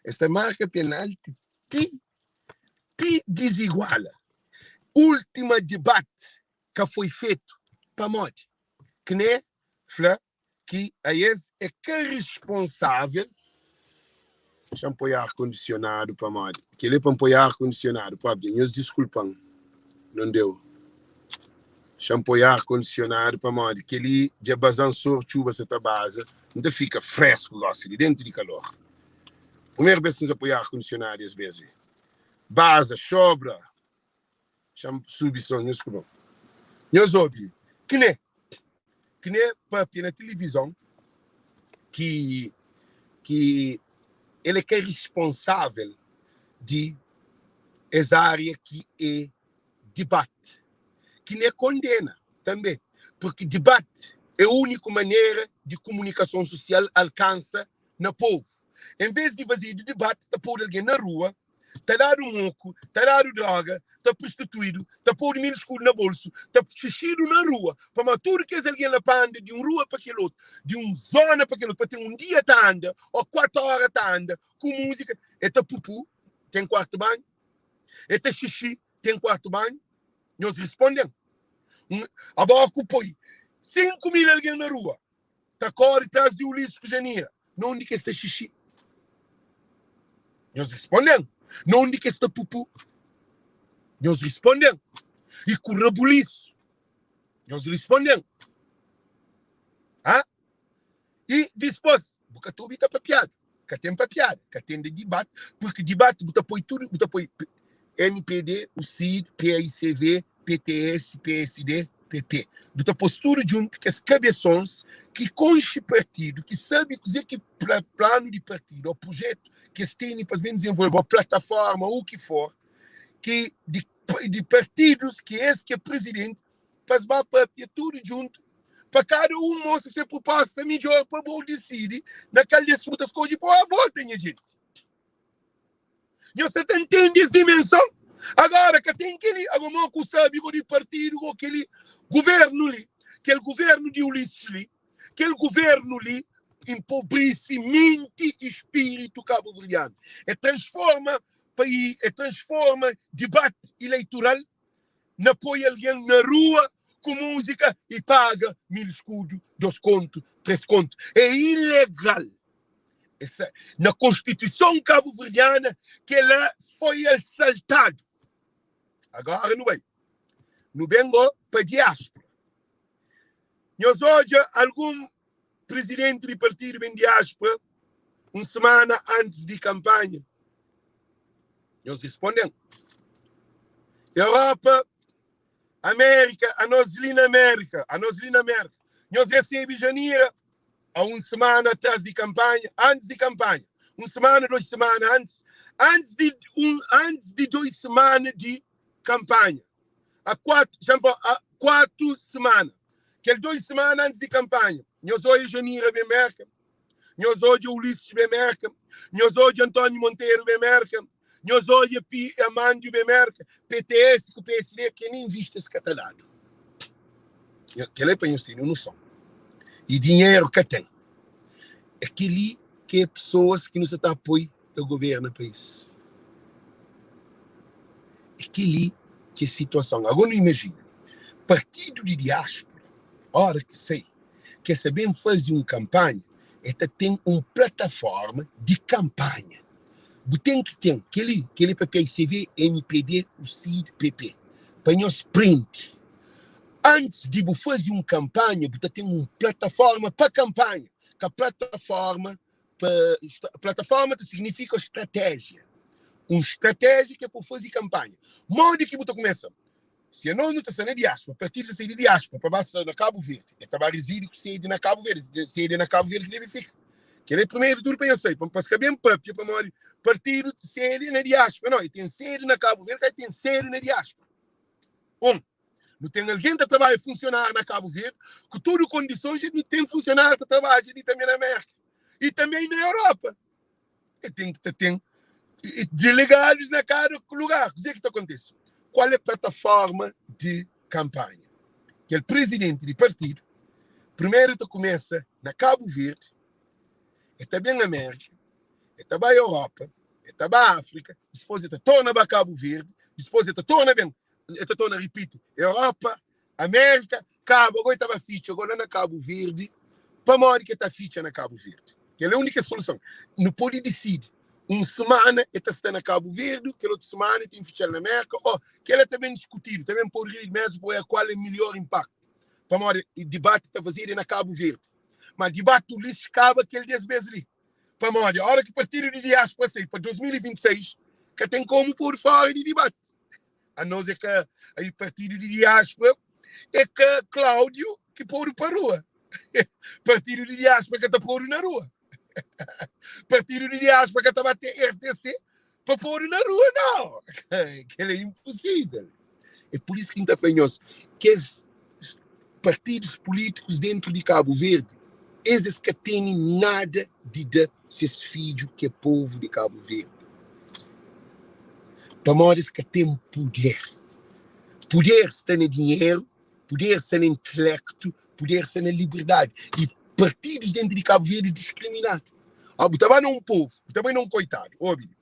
Es ta marka penalti ti ti diziguala. Última debate ka foi fetu pamodi kne fla ki aes é ka responsável. Xa-m poi ar kondisionadu pamodi kel-li é pa N poi ar kondisionadu propi. Nhos diskulpa-m, non deu. Xa-m poi ar kondisionadu pamodi kel-li dja baza-m sor txuba sa ta baza. N ta fika fresku gosi li dentu di kalor. Primeru bes ki N sa poi ar kondisionadu es bes li. Baza, xobra. Xa-m subi son, nhos diskulpa-m. Nhos obi kne kne papia na tilivizon ki ki el é ka risponsável di es ária ki é dibati, ki ne kondena tanbe, purki dibati é úniku manera di kumunikason susial alkansa na povu. En vez di fazedu dibati, ta podu algen na rua, ta dadu moku, ta dadu droga, ta prostituídu, ta podu mil skudu na bolsu, ta xixidu na rua, pamodi tudu kes algen la pa anda di un rua pa kel otu, di un zona pa kel otu, pa ten un dia ta anda, ô kuatu ora ta anda, ku múzika, e ta pupu, ten kuartu banhu, e ta xixi, ten kuartu banhu. Nhos responde-m, Abo ku poi 5000 algen na rua, ta kóre tras di Ulisses ku Janira, na undi ki es ta xixi? Nhos responde-m, na undi ki es ta pupu? Nhos responde-m, i ku rabulisu? Nhos responde-m, ha? I dispôs, bu ka ta obi ta papiadu, ka ten papiada, ka ten de dibati, purki dibati bu ta poi tudu, bu ta poi mpd, UCID, paicv, PTS, psd, PP. Bu ta pô-s tudu djuntu, kes kabesons ki konxe partidu, ki sabe kuzê ki planu di partidu ô prujetu ki es tene pa es ben dizenvolve, ô plataforma, ô u ki for, ki di partidus ki es ki é prizidenti, pa es ba papia tudu djuntu, pa kada un mostra se prupósta midjór pa bo disidi na kal di es ki bu ta skodje pa ba vota, nha jenti. Nhos sa ta ntende es dimenson? Agora ka ten keli, agora mo ku sabi go di partidu go keli guvernu li, kel guvernu di Ulisses li, kel guvernu li empobrisi menti i spiritu kabuverdianu. E transforma pai, e transforma dibati ileitural na poi algen na rua ku musika i paga 1000 skudu, 2 kontu, 3 kontu. É ilegal. Essa, na Constituição Cabo-Verdiana, que ela foi assaltado. Agora não vai. No bengo para diáspora. Nós hoje, algum presidente de partido bem diáspora, uma semana antes de campanha. Nós respondem. Europa, América, a nós ali na América, a nós ali na América. Nós recebe janeiro, há uma semana atrás de campanha, antes de campanha, uma semana, duas semanas antes, antes de um, antes de duas semanas de campanha, há quatro, já há 4 semanas, que 2 semanas antes de campanha, nós hoje Janira bem Merca, nós hoje Ulisses bem Merca, nós hoje Antônio Monteiro bem Merca, nós hoje Pi Amândio bem Merca, PTS com PSD, que nem existe esse catalado. Que é para nós terem noção. E dinheiro que tem. Aquele que é pessoas que não se está apoio do governo do país. Aquele que é situação. Agora não imagina. Partido de diáspora, hora que sei, Ki es ta ben faze un kanpanha, el ta ten un plataforma di kanpanha. Bu ten ki ten kel-li, kel-li pa PICV, mpd, UCID, PP. Pa nhos prende. Antis di bu faze un kanpanha, bu ta ten un plataforma pa kanpanha, ka plataforma pa plataforma ta signifika stratéjia. Un stratéjia ki é pa bu faze kanpanha. Modi ki bu ta kumesa? Si anos nu ta sta na diáspora, partidu ta sai di diáspora pa ba sta na Kabu Verdi, el ta ba rizidi ku sedi na Kabu Verdi, ten sedi na Kabu Verdi ki debe fika. Kel-la é primeru di tudu pa nhos sai, pa es ka ben papia pamodi partidu sedi na diáspora. Nau, el ten sedi na Kabu Verdi, ka el ten sedi na diáspora. Un, nu ten algen ta trabadja funsionáriu na Kabu Verdi ku tudu kondisons, nu ten funsionáriu ta trabadja li tanbe na Mérka i tanbe na Europa. E ten ki ta ten delegadus na kada lugar. Kuzê ki ta kontise? Kual é plataforma di kanpanha? Kel prizidenti di partidu, primeru ta kumesa na Kabu Verdi, e ta ben Amérika, e ta bai Europa, e ta bai Áfrika, dipôs e ta torna ba Kabu Verdi, dipôs e ta torna ben, e ta torna ripiti Europa, Amérika, Kabu, agora e ta ba fitxa agora la na Kabu Verdi. Pamodi ki e ta fitxa na Kabu Verdi? Kel é únika soluson. Nu pode disidi, un semana e ta sta na Kabu Verdi, kel otu semana e ten fitxa-l na Mérka, ó, kel la ta ben diskutidu, ta ben podu riba di mesa pa oia kual é milhor inpaktu. Pamodi dibati ta fazedu é na Kabu Verdi. Ma dibati Ulisses kaba kel des bes li. Pamodi óra ki partidu di diáspora sai pa 2026, ka ten komu podu fora di dibati. Anos é ka aí partido de diáspora, é ka Cláudio que podu pa rua. Partido de diáspora ka ta podu na rua. Partido de diáspora ka ta bate RTC pa podu na rua, não. Kel é impossível. É por isso que N ta fla nhos, kes partidos políticos dentro de Cabo Verde, es es ka tene nada di da ses fidju ki é povo de Cabo Verde. Pamodi es ka ten puder. Puder sta na dinheru, puder sta na intelektu, puder sta na liberdadi. I partidus dentru di Kabu Verdi diskriminadu. Ó, bu ta ba na un povu, bu ta bai na un koitadu, obi li,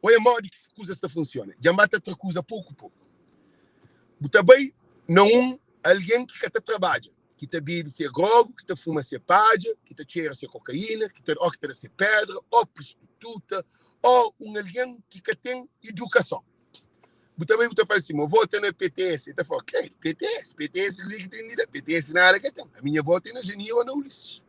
oia modi ki kuzas ta funsiona. Dja N ba ta tra kuza poku poku. Bu ta bai na un algen ki ka ta trabadja, ki ta bebe se grogu, ki ta fuma se padja, ki ta txera se kokaína, ki ta, ó ki ta da se pedra, ó prostituta, ó un algen ki ka ten idukason. Bu ta bai bu ta fala assim, vota na PTS. Ele ta fala, ok, PTS, PTS kuzê ki ten di la? PTS nada ka ten. A minha vota é na Janira ou na Ulisses.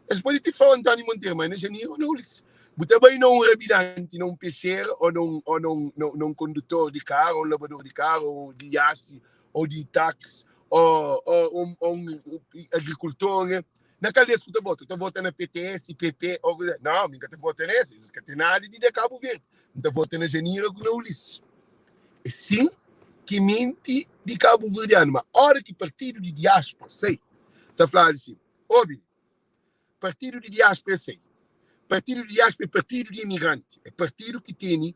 Es pode te fala António Monteiro, mas é na Janira ou na Ulisses. Bu ta bai na un rabidante, na un peixeira, ou na un, ou na un, na un condutor de carro, ou um lavador de carro, ou de iace, ou de táxi, ou, ou um, ou um agricultor, né? Na kal des ku ta vota? Ta vota na PTS, PP ou Não, mi ka ta vota nesse, es ka tem nada de da Cabo Verde. N ta vota na Janira ku na Ulisses. É sim ki menti di Cabo Verdeano, ma hora ki partido di diáspora sai, ta fladu assim, obi, partido di diáspora é sai. Partido di diáspora é partido di imigrante, é partido ki tene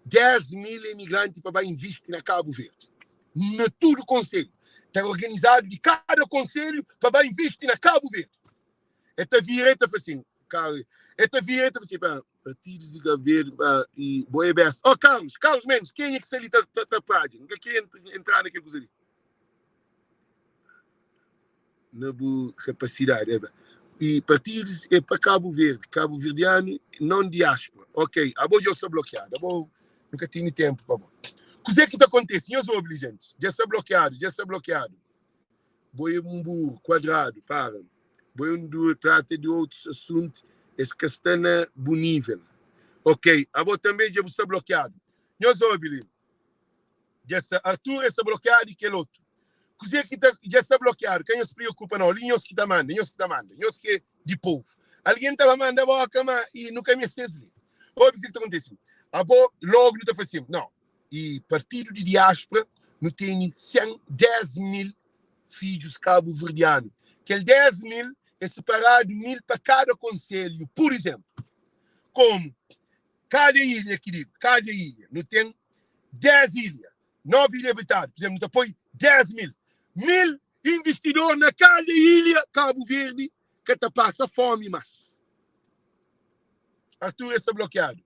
10 mil imigrante pa ba invisti na Cabo Verde. Na tudo conselho. Ta organizado di cada conselho pa ba invisti na Cabo Verde. É ta vira e ta fala assim, Carlos, é ta vira e ta fala assim, pá, partidos de Cabo Verde, pá, e boa é besta. Oh, Carlos, Carlos Mendes, quem é que está ali tá, tá, tá praia? Nunca quer entrar naquele coisa ali. Na bu capacidade. É, e partidos é para Cabo Verde, Cabo Verdeano, não diáspora. Ok, abo já está bloqueado, abo nunca tinha tempo para bom. Kuzê que tá acontece? Nhos obi, gente. Já está bloqueado, já está bloqueado. Bo é um burro, quadrado, para. Bo é um duro, trata de outros assuntos, esse que está na bom nível. Ok, abo também já está bloqueado. Nhos obi, Dja sta Artur e sta blokiadu i kel otu kuze ki ta dja sta blokiadu ka nhos priokupa nau li nhos ki ta manda nhos ki ta manda nhos ki é di povu algen ta ba manda boka ma i nu ka meste es li obi kuze ki ta kontise abo logu nu ta fla sin nau i partidu di diaspora nu tene 100 10 mil fidjus kabuverdianu kel 10 mil é separadu mil pa kada konselhu pur izenplu komu Kada ilha ki digo, kada ilha, nu ten 10 ilha, 9 ilha habitadu, por exemplo, nu ta poi 10 mil, mil investidor na kada ilha, Cabo Verde ka ta pasa fomi mas. Artur esta blokiadu.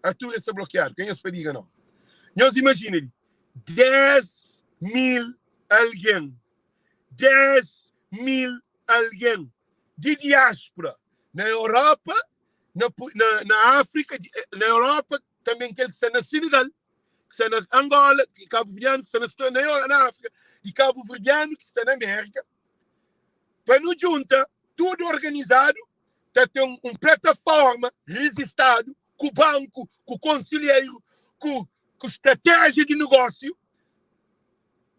Artur esta blokiadu, ka nhos fadiga nau. Nhos imajina li, 10 mil algen, 10. 1000 algen di diáspora na Europa, na, na, na Áfrika, na Europa, tanben kel ki sta na Senegal, ki sta na Angola, ki kabuverdianu ki sta na, na, na Áfrika i kabuverdianu ki sta na Amérika, pa nu djunta tudu organizadu ta ten un plataforma rijistadu ku banku, ku konsilheiru, ku, ku stratéjia di negósiu.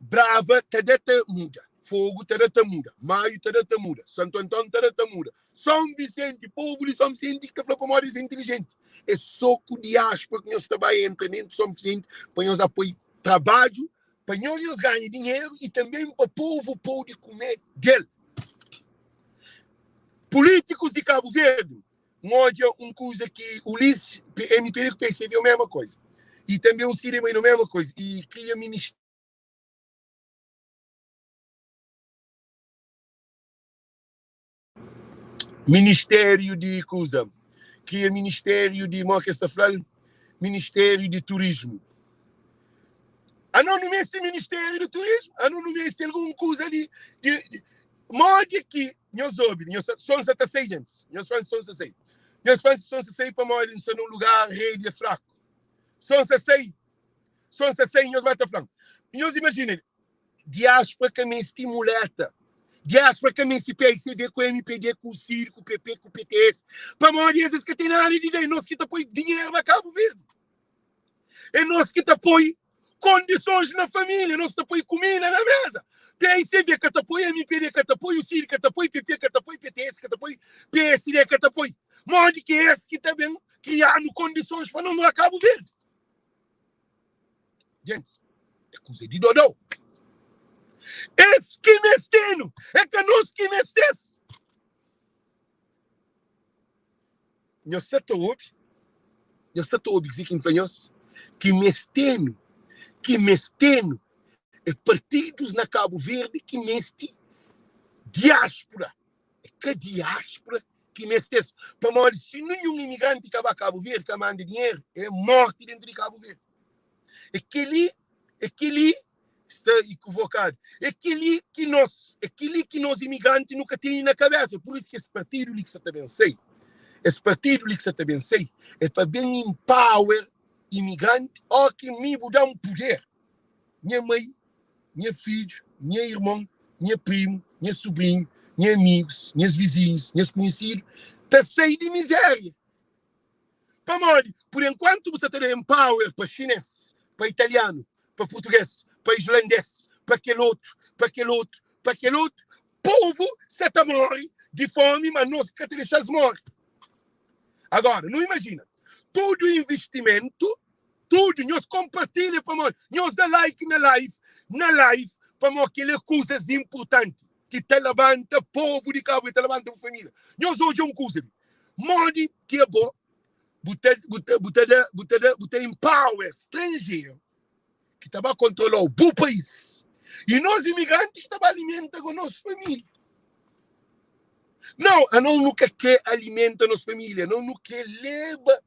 Brava ta da ta muda, Fogu ta da ta muda, Maiu ta da ta muda, Santu Anton ta da ta muda, São Vicente, povu di São Vicente ki ta fla pamodi es é intilijenti. É so ku diáspora ki nhos ta bai entra dentu São Vicente pa nhos apoi trabadju, pa nhos nhos ganha dinheru i tanben pa povu pode kume del. Polítikus di Kabu Verdi, N odja un kuza ki Ulisses, MPD ku PSB é mesma koza. I tanbe un Cida é mesma koza. I kria ministériu di kuza. Kria ministériu di, mo ki es ta fla-l? Ministériu di Turismu. Anos nu meste ministériu di turismu? Anos nu meste algun kuza di, di, di modi ki nhos obi, nhos son sa ta sai, gentis. Nhos fla son sa sai. Nhos fla son sa sai pamodi N sta na un lugar redi é fraku. Son sa sai, son sa sai, nhos ba ta fla-m. Nhos imajina, diáspora ka meste muleta. Diáspora ka meste PICD ku MPD ku CID ku PP ku PTS. Pamodi es es ka ten nada di da. É nos ki ta poi dinheru na Kabu Verdi. É nos ki ta poi kondisons na família, nos ta poi kumida na mesa. PICB ka ta poi, MPD ka ta poi, UCID ka ta poi, PP ka ta poi, PTS ka ta poi, PSD ka ta poi. Modi ki é es ki ta ben kria-nu kondisons pa no na Kabu Verdi? Gentis, é kuza di dodó. Es ki meste-nu, é ka nos ki meste-s. Nhos sa ta obi? Nhos sa ta obi kuzê ki N fla nhos? Ki meste-nu, ki meste-nu é partidus na Kabu Verdi ki meste diáspura. É ka diáspura ki meste-s. Pamodi si ninhun imigranti ka ba Kabu Verdi, ka manda dinheru, é morti dentu di Kabu Verdi. É kel-li, é kel-li sta ikuvokadu. É kel-li ki nos, é kel-li ki nos imigranti nu ka tene na kabésa. Pur isu ki es partidu li ki sa ta ben sai, es partidu li ki sa ta ben sai, é pa ben empower imigranti. Ó ki mi bu da-m puder, nha mai, nha fidju, nha irmon, nha primu, nha subrinhu, nha amigus, nhas vizinhus, nhas kunhisidu ta sai di mizéria. Pamodi, por enkuantu bu sa ta da empower pa xinês, pa italianu, pa purtugês, pa islandês, pa kel otu, pa kel otu, pa kel otu, povu sa ta móre di fómi, ma nos ka ta dexa-s móre. Agora, nu imajina, tudu investimentu, tudu, nhos konpartilha pamodi nhos da like na live, na live, pamodi kel é kuzas inpurtanti ki ta labanta povu di Kabu, ki ta labanta bu família. Nhos odja un kuza li, modi ki abo bu ta, bu ta, bu ta da, bu ta da, bu ta empower stranjeru ki ta ba kontrola-u bu país i nos imigrantis ta ba alimenta ku nos família. Não, anos nu ka kre alimenta nos família, anos nu kre leba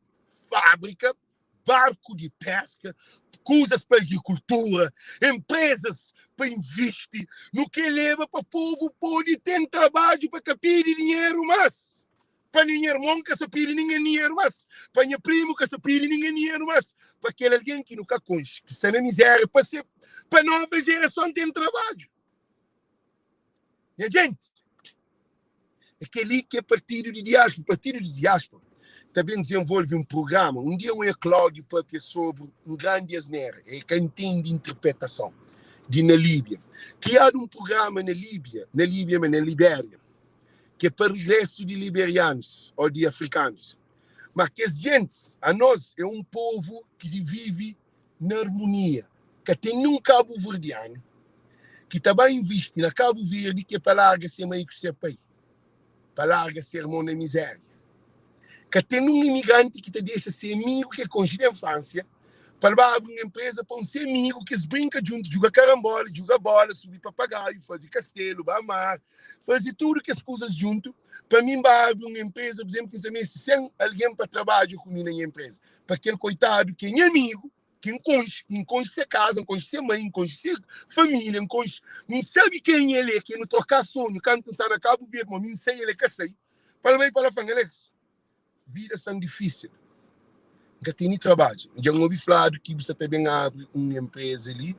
fábrika, barku di peska, kuzas pa agrikultura, enprezas pa invisti. Nu kre leba pa povu pode ten trabadju pa ka pidi dinheru más. Pa nha irmon ka sa pidi ningen dinheru más. Pa nha primu ka sa pidi ningen dinheru más. Pa kel algen ki nu ka konxe, ki sta na mizéria, pa se, pa nova jerason ten trabadju. Nha jenti, é kel-li ki é partidu di diáspora. Partidu di diáspora ta ben dizenvolve un prugrama. Un dia un Cláudio papia sobri un grandi asnera, el ka ntende interpretason di na Líbia. Kriadu un prugrama na Líbia, na Líbia, ma na Libéria, ki é pa rigrésu di liberianus ô di afrikanus. Ma kes gentis, anos é un povu ki vive na armonia. Ka ten nun kabuverdianu ki ta ba invisti na Kabu Verdi ki é pa larga se mai ku se pai, pa larga se irmon na mizéria. Ka ten nun imigranti ki ta dexa se amigu ki el konxe di infansia pa el ba abri un enpreza pa un se amigu ki es brinka djuntu, djuga karanbola, djuga bola, subi papagaiu, faze kastelu, ba mar, faze tudu kes kuzas djuntu. Pa mi, N ba abri un enpreza, pur izénplu, ki N sta meste 100 algen pa trabadja ku mi na nha enpreza, pa kel koitadu ki é nha amigu. Ki N konxe, N konxe se kaza, N konxe se mai, N konxe se família, N konxe, N sabe ken el é, ke nu troká sonhu kantu N sta na Kabu Verdi, ma mi N sai el é ka sai. Pa el bai pa la fla-m, Alex, vida sta difísil, N ka tene trabadju. Dja N obi fladu ki bu sta ta ben abri un enpreza li,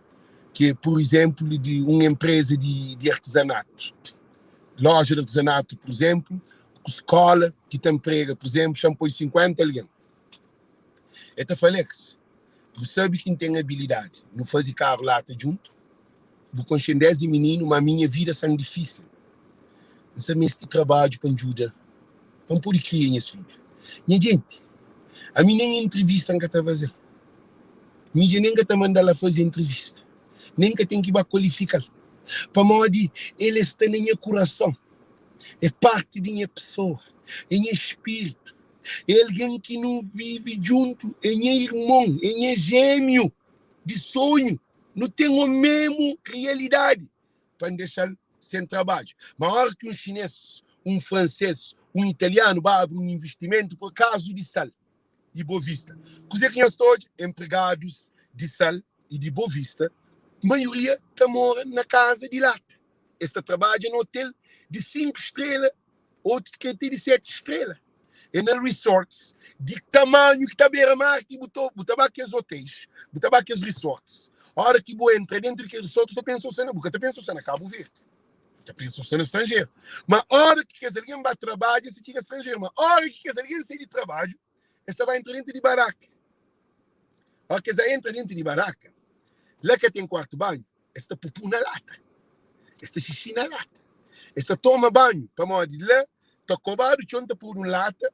ki é pur izénplu di un enpreza di di artizanatu, loja di artizanatu, pur izénplu, ku skóla ki ta nprega, pur izénplu, xa N poi 50 algen. El ta fla, Alex, bu sabe ki N ten abilidadi. Nu faze karu lata djuntu. Bu konxe-m désdi mininu, má mi nha vida sta difísil. N sta meste trabadju pa N djuda, pa N pode kria nhas fidju. Nha djenti, ami nen entrivista N ka ta faze-l. Mi dja nen N ka ta manda-l a faze entrivista. Nen N ka ten ki ba kualifika-l. Pamodi el sta na nha kurason. É parti di nha pesoa. É nha spiritu. É algen ki nu vive djuntu, é nha irmon, é nha jémiu di sonhu. Nu ten omemu rialidadi pa N dexa-l sen trabadju. Ma óra ki un xinês, un fransês, un italianu ba abri un invistimentu, pur kazu di sal i Bovista, kuzê ki nhos ta odja? Enpregadus di sal i di Bovista, maioria ta mora na kaza di lata. Es ta trabadja na otel di 5 strela Otu ki é ti di 7 strela. É na resorts di tamanhu ki ta bera mar ki bu ta bu ta ba kes hotéis, bu ta ba kes resorts. Ora ki bu entra dentru di kes resort, bu ta pensa bu bu ka ta pensa bu sta na Kabu Verdi. Bu ta pensa bu sta na stranjeru. Ma ora ki kes algen ba trabadja, es ta txiga stranjeru. Ma ora ki kes algen sai di trabadju, es ta ba entra dentru di baraka. Ora ki es entra dentru di baraka, la ka ten kuartu banhu. Es ta pupu na lata, es ta xixi na lata, es ta toma banhu, pamodi la ta kobadu txon, ta podu un lata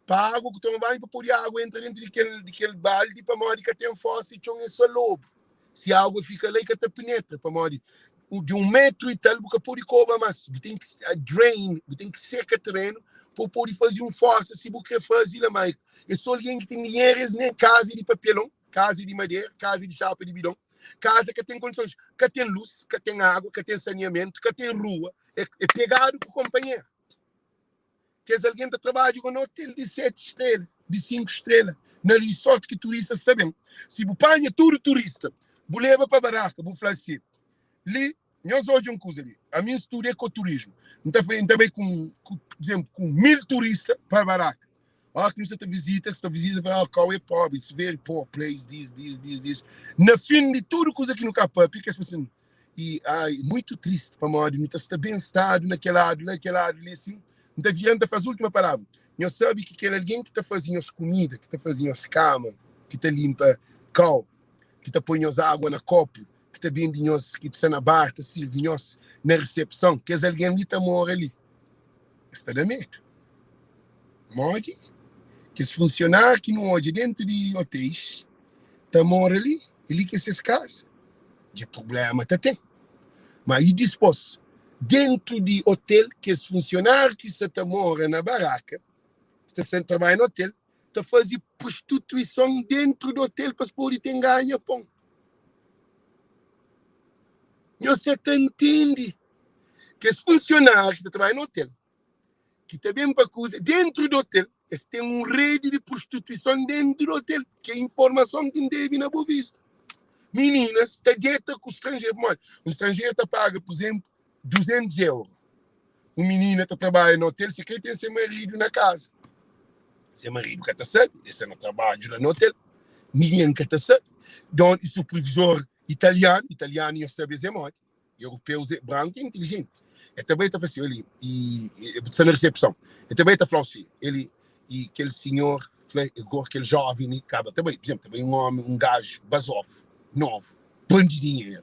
pa agu ku toma banhu, pa podi agu entra dentru di kel di kel baldi, pamodi ka ten fosa i txon é só lobu. Si agu fika la i ka ta penetra, pamodi di un metru i tal bu ka podi koba mas, bu ten ki drain, bu ten ki seka terenu pa bu podi fazi un fosa si bu kre fazi la. Ma é só algen ki ten dinheru, es nen kaza é di papelon, kaza é di madera, kaza é di xapa di bidon. Kaza ka ten kondisons, ka ten lus, ka ten agu, ka ten saneamentu, ka ten rua, é, é pegadu ku konpanheru. Kes algen ta trabadja ku na hotel di 7 strela, di 5 strela, na resort ki turista sta ben. Si bu panha tudu turista, bu leba pa baraka, bu fla si, li, nhos odja un kuza li, ami N studa ekoturismu, N ta, N ta bai ku, ku, por exemplo, ku 1000 turista pa baraka. Ora ki nu sta ta vizita, sta vizita, fala, oh, kau é pobre, it's very poor place, this, this, this, this. Na fin di tudu kuza ki nu ka papia, kes fala assim, e ai, muito triste, pamodi nu ta sta ben stadu na kel ladu la, kel ladu li, assim. N ta vira, N ta faz última palavra. Nhos sabe ki kel algen ki ta faze nhos kumida, ki ta faze nhos kama, ki ta limpa kau, ki ta poi nhos água na kopu, ki ta bende nhos, ki ta sta na bar, ta sirvi nhos na resepson, kes algen li ta mora li. Es ta da medu. Modi? Kes funsionáriu ki nu odja déntu di otéis ta mora li, é li ki é ses kaza. Dja prubléma ta ten. Má i dipôs, déntu di otel, kes funsionáriu ki sta ta mora na baraka, ki ta sta trabadja na otel, ta faze prostituison déntu di otel pa es pode ten ganha pon. Nhos sa ta ntende? Kes funsionáriu ki ta trabadja na otel, ki ta ben pa kuza dentru di otel, es ten un redi di prostituison dentru di otel, ki é informason ki N debe na Bovista. Mininas ta deta ku stranjeru, pamodi un stranjeru ta paga, pur izenplu, 200 euro. Un minina ta trabadja na otel, si kre ten se maridu na kaza. Se maridu ka ta sabe, el sta na trabadju la na otel, ningen ka ta sabe. Don i supervisor italianu, italianu nhos sabe es é modi. Europeus é branku e inteligenti. El ta bai ta fla si, oli, i e sta na resepson. El ta bai ta fla si, ele i kel sinhor fla, agora kel jovem li kaba ta bai, por exemplo, ta bai un homi, un gajo bazofu, novu, pan di dinheru,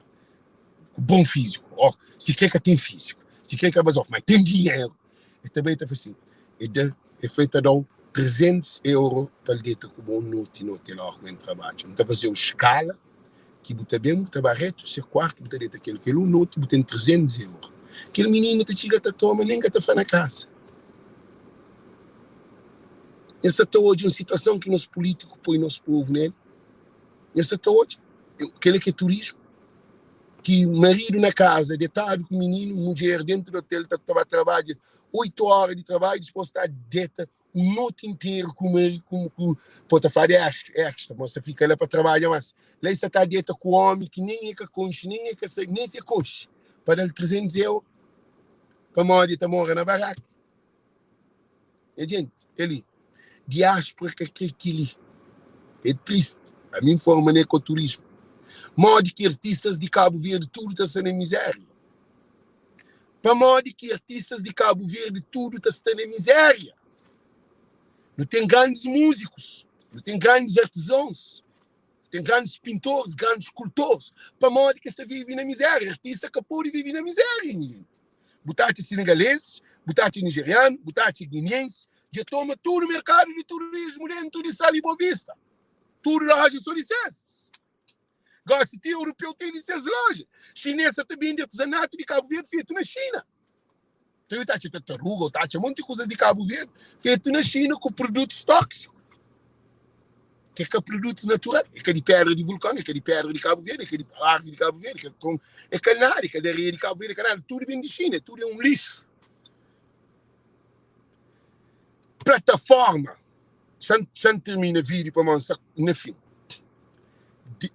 ku bon físiku, ó, si kre ka ten físiku, si kre ka bazofu, mas ten dinheru. El ta bai ta fla si, el da, el fla el ta dau 300 euro pa el deta ku bo un noti na hotel ora ku el trabadja. N ta fazeu skala. Ki bu ta ben, bu ta ba retu se kuartu, bu ta deta kel kel un noti, bu ten 300 euro. Kel mininu ta txiga ta toma, nen ka ta fla na kasa. Nhos sa ta odja un situason ki nos pulitiku poi nos povu nel? Nhos sa ta odja? Kel-la ki é turismu? Ki maridu na kaza detadu ku mininu, mudjer dentu di otel ta ba trabadja 8 ora di trabadju, dispos ta deta. Un noti interu ku mari ku ku po ta fla di extra mo sa fika la pa trabadja mas la i sa ta deta ku omi ki nen e ka konxi nen e ka sabi nen si e konxi pa dal 300 euro pamodi e ta mora na baraka e jenti e li diaspora ka kre kili e tristi ami n forma na ekoturismu modi ki artistas di Cabo Verde tudu ta sta na mizeria. Pamodi ki artistas di Cabo Verde tudu ta sta na miséria? Nu ten grandis múzikus, nu ten grandis artizons, nu ten grandis pintores, grandis skultores. Pamodi ki es ta vive na miséria? Artista ka pode vive na miséria, nha gente. Bu ta atxa senegaleses, bu ta atxa nigerianu, bu ta atxa guineense, dja toma tudu merkadu di turismu dentu di Sal i Boavista. Tudu loja so di ses. Gosi ti europeu tene ses loja. Xinês sa ta bende artezanatu di Kabu Verdi fetu na Xina. Então eu ta atxa tartaruga, eu ta atxa monti kuzas di Kabu Verdi fetu na Xina ku produtus tóksiku. Ki é ka produtus natural, é ka di pedra di vulkon, é ka di pedra di Kabu Verdi, é ka di árvore di Kabu Verdi, é ka tron, é ka nada, é ka di areia di Kabu Verdi, é ka nada, tudu ben di Xina, tudu é un lixu. Plataforma Xa N tirmina vídeo pamodi N sta na fin.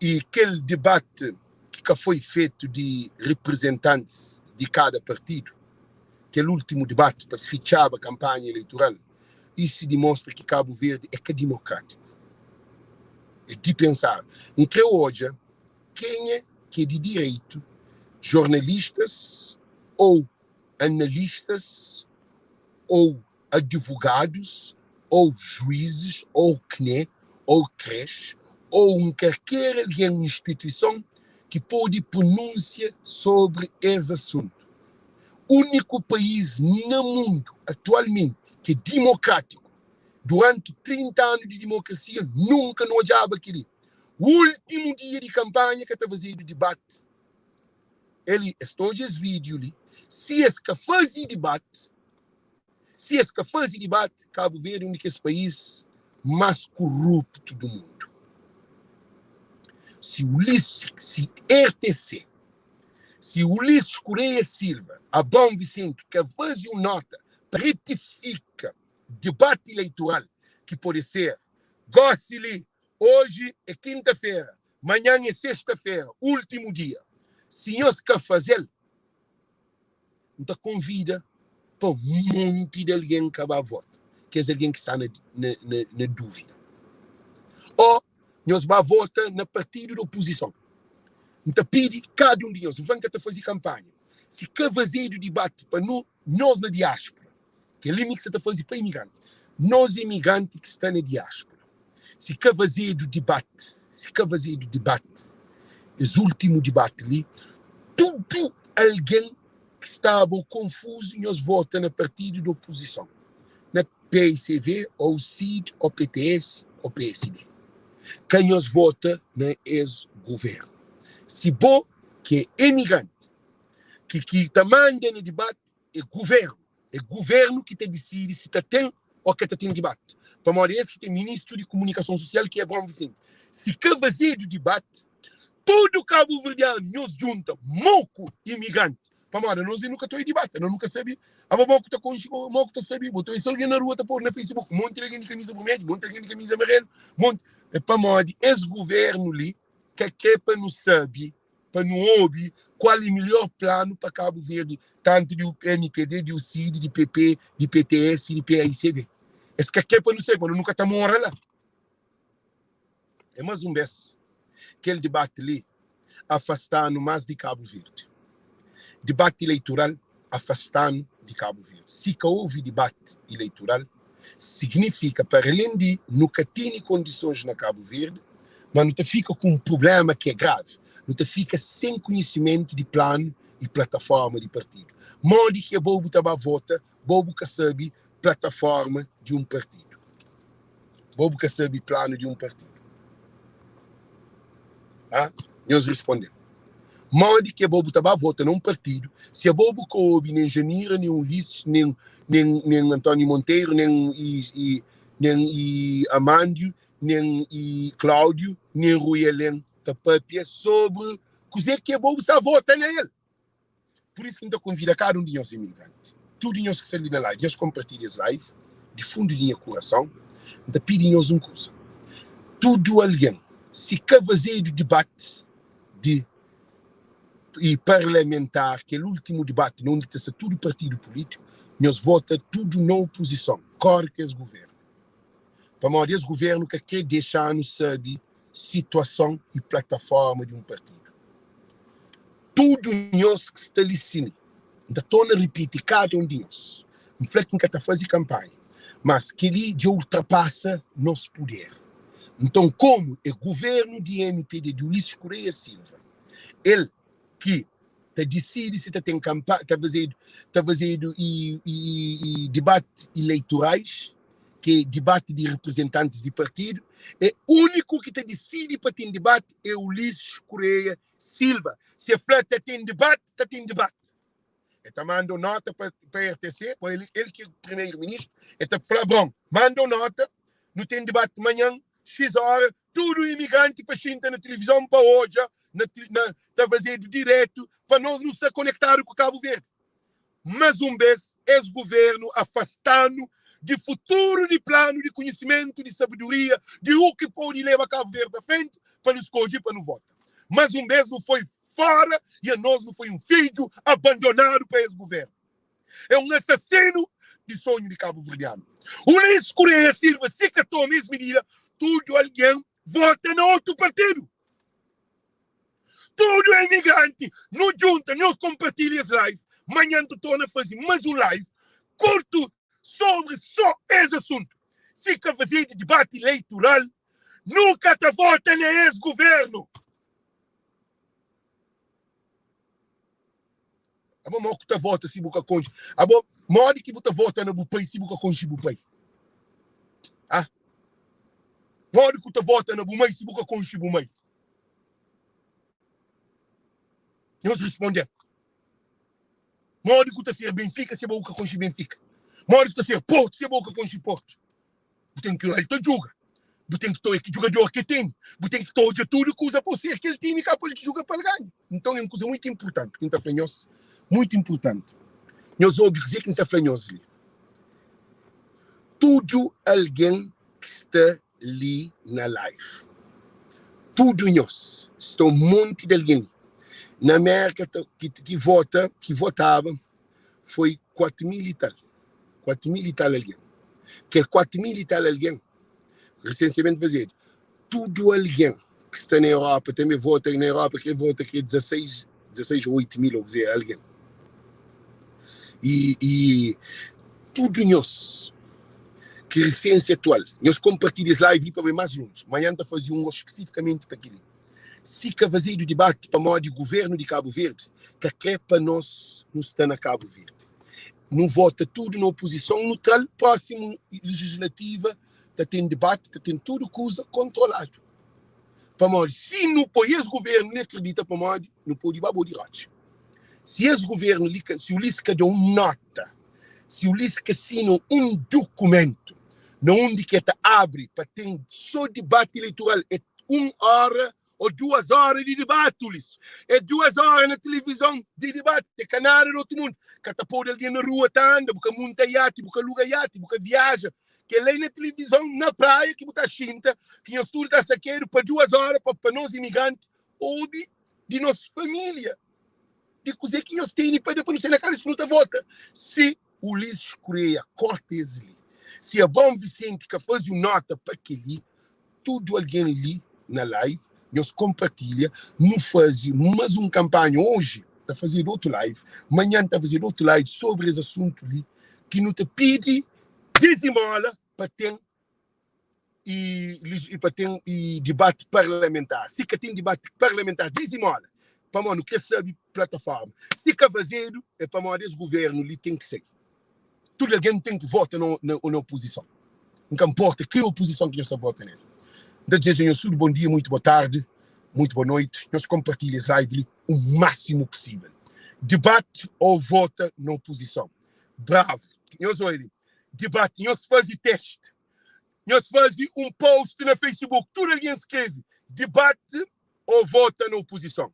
I kel debate ki ka foi fetu di reprezentantis di kada partidu, kel últimu debate pa fitxaba kanpanha eleitoral, isu dimostra ki Kabu Verdi é ka dimokrátiku. É di pensar. N kre odja kenha ki é di direitu, jornalistas ou analistas ou advogados ou juízes ou CNE ou creche ou un karker algen instituison ki pode pronúnsia sobri es asuntu. Úniku país na mundu atualmenti ki é dimokrátiku, duranti 30 anu di dimokrasia nunka nu odjaba kel-li. Últimu dia di kanpanha ka ta fazedu dibati. El es ta odja es vídiu li, si es ka faze dibati, Si es ka faze dibati, Kabu Verdi é un di kes país más kuruptu du mundu. Si Ulisses, si RTC, si Ulisses Correia Silva, Abraão Vicente ka faze un nota pa retifika dibati eleitoral ki pode ser gosi li, oji é kinta-fera, manhan é sexta-fera, últimu dia. Si nhos ka faze-l, N ta konvida pa un monti di algen ka ba vota, kes algen ki sta na, na, na, na dúvida. Ô nhos ba vota na partidu di opozison. N ta pidi kada un di nhos, N fla N ka ta faze kanpanha, si ka fazedu dibati pa nu, nos na diáspora, kel-li mi ki sa ta faze pa imigranti, nos imigranti ki sta na diáspora, si ka fazedu dibati, si ka fazedu dibati, es últimu dibati li, tudu algen ki staba ô konfuzu, nhos vota na partidu di opozison, na paicv, ô cid, ô pts, ô psd. Ka nhos vota na es guvernu. Si bo ki é emigranti, ki ki ta manda na dibati é guvernu. É guvernu ki ta disidi si ta ten ô ka ta ten dibati. Pamodi es ki ten ministru di kumunikason susial ki é Abraão Vicente. Si ka fazedu dibati, tudu kabuverdianu nhos djunta moku imigranti. Pamodi anos nu ka ta oi dibati, anos nu ka sabe. Abo moku ta konxe, moku ta sabe. Bo ta oi so algen na rua ta podu na Facebook, monti di algen di kamisa burmedju, monti di algen di kamisa amarelu, monti. É pamodi es guvernu li ka kre pa nu sabe pa nu obi kual e melhor planu pa Kabu Verdi, tantu di mpd, di UCID, di PP, di PTS, di PAICV. Es ka kre pa nu sabe, pa nu ka ta mora la. É mas un bes, kel debati li afasta-nu mas di Kabu Verdi. Debati eleitoral afasta-nu di Kabu Verdi. Si ka ovi debati eleitoral, signifika para alen di nu ka tene kondisons na Kabu Verdi, ma nu ta fika ku un prublema ki é gravi, nu ta fika sen konhisimentu di planu i plataforma di partidu. Modi ki abo bu ta ba vota, bo bu ka sabe plataforma di un partidu, bo bu ka sabe planu di un partidu? Ah, nhos responde-m. Modi ki abo bu ta ba vota na un partidu si abo bu ka obi nen Janira, nen Ulisses, nen nen nen António Monteiro, nen i, i, nen i Amândio, nen i Cláudio, nen Rui Alen ta papia sobri kuzê ki abo bu sta vota na el? Pur isu ki N ta konvida kada un di nhos imigranti, tudu nhos ki sta li na live, nhos konpartilha es live. Di fundu di nha kurason, N ta pidi nhos un kuza, tudu algen, si ka fazedu dibati di i parlamentar, kel ultimu dibati na undi ta sta tudu partidu pulitiku, nhos vota tudu na opuzison, kore ku es guvernu. Pamodi es guvernu ka kre dexa-nu sabe situason i plataforma di un partidu. Tudu nhos ki sta li sin, N ta torna ripiti kada un di nhos, N fla ki N ka ta faze kanpanha, mas kel-li dja ultrapasa nos puder. Nton, komu é guvernu di mpd di Ulisses Correia Silva, el ki ta disidi si ta ten kanpa, ta fazedu, ta fazedu i, i, i dibati ileitorais, ki é dibati di reprezentantis di partidu, é úniku ki ta disidi pa ten dibati é Ulisses Correia Silva. Si el fla ta ten dibati, ta ten dibati. El ta manda un nota pa, pa RTC, pa el, el ki é primeiro-ministro, el ta fla, bom, manda un nota, nu ten dibati manhan, X hora, tudu imigranti pa xinta na tilivizon pa odja, na, na, ta fazedu diretu, pa nos nu sta konektadu ku Kabu Verdi. Mas un bes, es guvernu afasta-nu di futuru di planu di kunhisimentu, di sabedoria, di u ki pode leba Kabu Verdi pa frenti, pa nu skodje i pa nu vota. Mas un bes nu foi fora i anos nu foi un fidju abandonadu pa es guvernu. É un asasinu di sonhu di kabuverdianu. Ulisses Correia Silva si ka toma es midida, tudu algen vota na otu partidu. Tudu emigranti nu djunta, nhos konpartilha es live. Manhan tu torna fazi mas un live kurtu sobri so es asuntu. Si ka fazedu dibati leitural, nu ka ta vota na es guvernu. Abo mo ku ta vota si bu ka konxe? Abo modi ki bu ta vota na bu pai si bu ka konxe bu pai? Ah? Modi ku ta vota na bu mai si bu ka konxe bu mai? Nhos responde. Modi ku ta ser Benfica se bu ka konxe Benfica? Modi ku ta ser Porto se bu ka konxe Porto? Bu ten ki el ta juga. Bu ten ki ta ki jugador ki ten. Bu ten ki ta odja tudu kuza pa ser kel time ka pa el juga pa el ganha. Nton é un kuza muito importante ki N ta fla nhos, muito importante. Nhos obi kuzê ki N sta fla nhos li. Tudu algen ki sta li na live. Tudu nhos, sta un monti di algen li. Na Amérika ta, ki, ki vota, ki votaba foi 4 mil i tal, 4 mil i tal algen. Kel 4 mil i tal algen, resensiamentu fazedu, tudu algen ki sta na Europa tanbe vota na Europa, ki vota ki é 16, 16 ou 8 mil ou kuzê algen. I, i tudu nhos ki resensia atual, nhos konpartilha es live li pa bai más lonji. Manhan ta faze un spesifikamenti pa kel-li. Si ka fazedu dibati pamodi guvernu di Kabu Verdi ka kre pa nos nu sta na Kabu Verdi. Nu vota tudu na opozison, nu tra-l prósimu legislativa ta ten dibati, ta ten tudu kuza kontroladu. Pamodi si nu poi es guvernu li akredita pamodi nu podi ba bo di rotxa. Si es guvernu li ka, si Ulisses ka da un nota, si Ulisses ka sina un dukumentu na undi ki e ta abri pa ten so dibati eleitoral, e un ora o duas ora di dibati, Ulisses. E duas ora na tilivizon di dibati, e ka nada di otu mundu. Ka ta podu algen na rua ta anda, bu ka munta iati, bu ka luga iati, bu ka viaja. Kel-la é na tilivizon, na praia ki bu ta xinta, ki nhos tudu ta sakedu pa duas ora pa pa nos imigranti obi di nos familia, di kuzê ki nhos tene pa da pa nu sai na kasa ki nu ta vota. Si Ulisses Correia korta es li, si Abraão Vicente ka faze un nota pa kel-li, tudu algen li na live, nhos konpartilha, nu faze mas un kanpanha oji, ta fazedu otu live, manhan ta fazedu otu live sobri es asuntu li, ki nu ta pidi dizimola pa ten i pa ten i dibati parlamentar. Si ka ten dibati parlamentar, dizimola, pamodi nu kre sabe plataforma. Si ka fazedu, é pamodi es guvernu li ten ki sai. Tudu algen ten ki vota na, na, na opozison. N ka nporta ki opozison ki nhos ta vota nel. N ta dizeja nhos tudu bon dia, muitu bo tardi, muitu bo noiti. Nhos konpartilha es live li o másimu pusível. Dibati ou vota na opozison. Bravo. Nhos oi li. Dibati, nhos faze teste. Nhos faze un post na Facebook, tudu algen skrebe, dibati ou vota na opozison.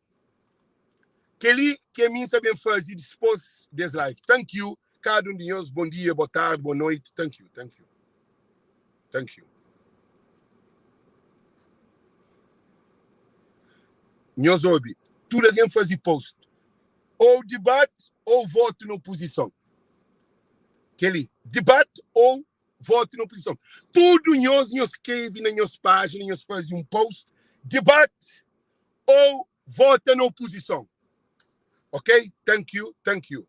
Kel-li ki ami N sta ben faze dispos des live. Thank you kada un di nhos. Bon dia, bo tardi, bo noiti. Thank you, thank you. Thank you. Nhos obi, tudu algen faze post. Ou dibati ou votu na opozison. Kel-li, dibati ou votu na opozison. Tudu nhos, nhos skrebe na nhos pájina, nhos faze un post, dibati ou vota na opozison. Ok? Thank you, thank you.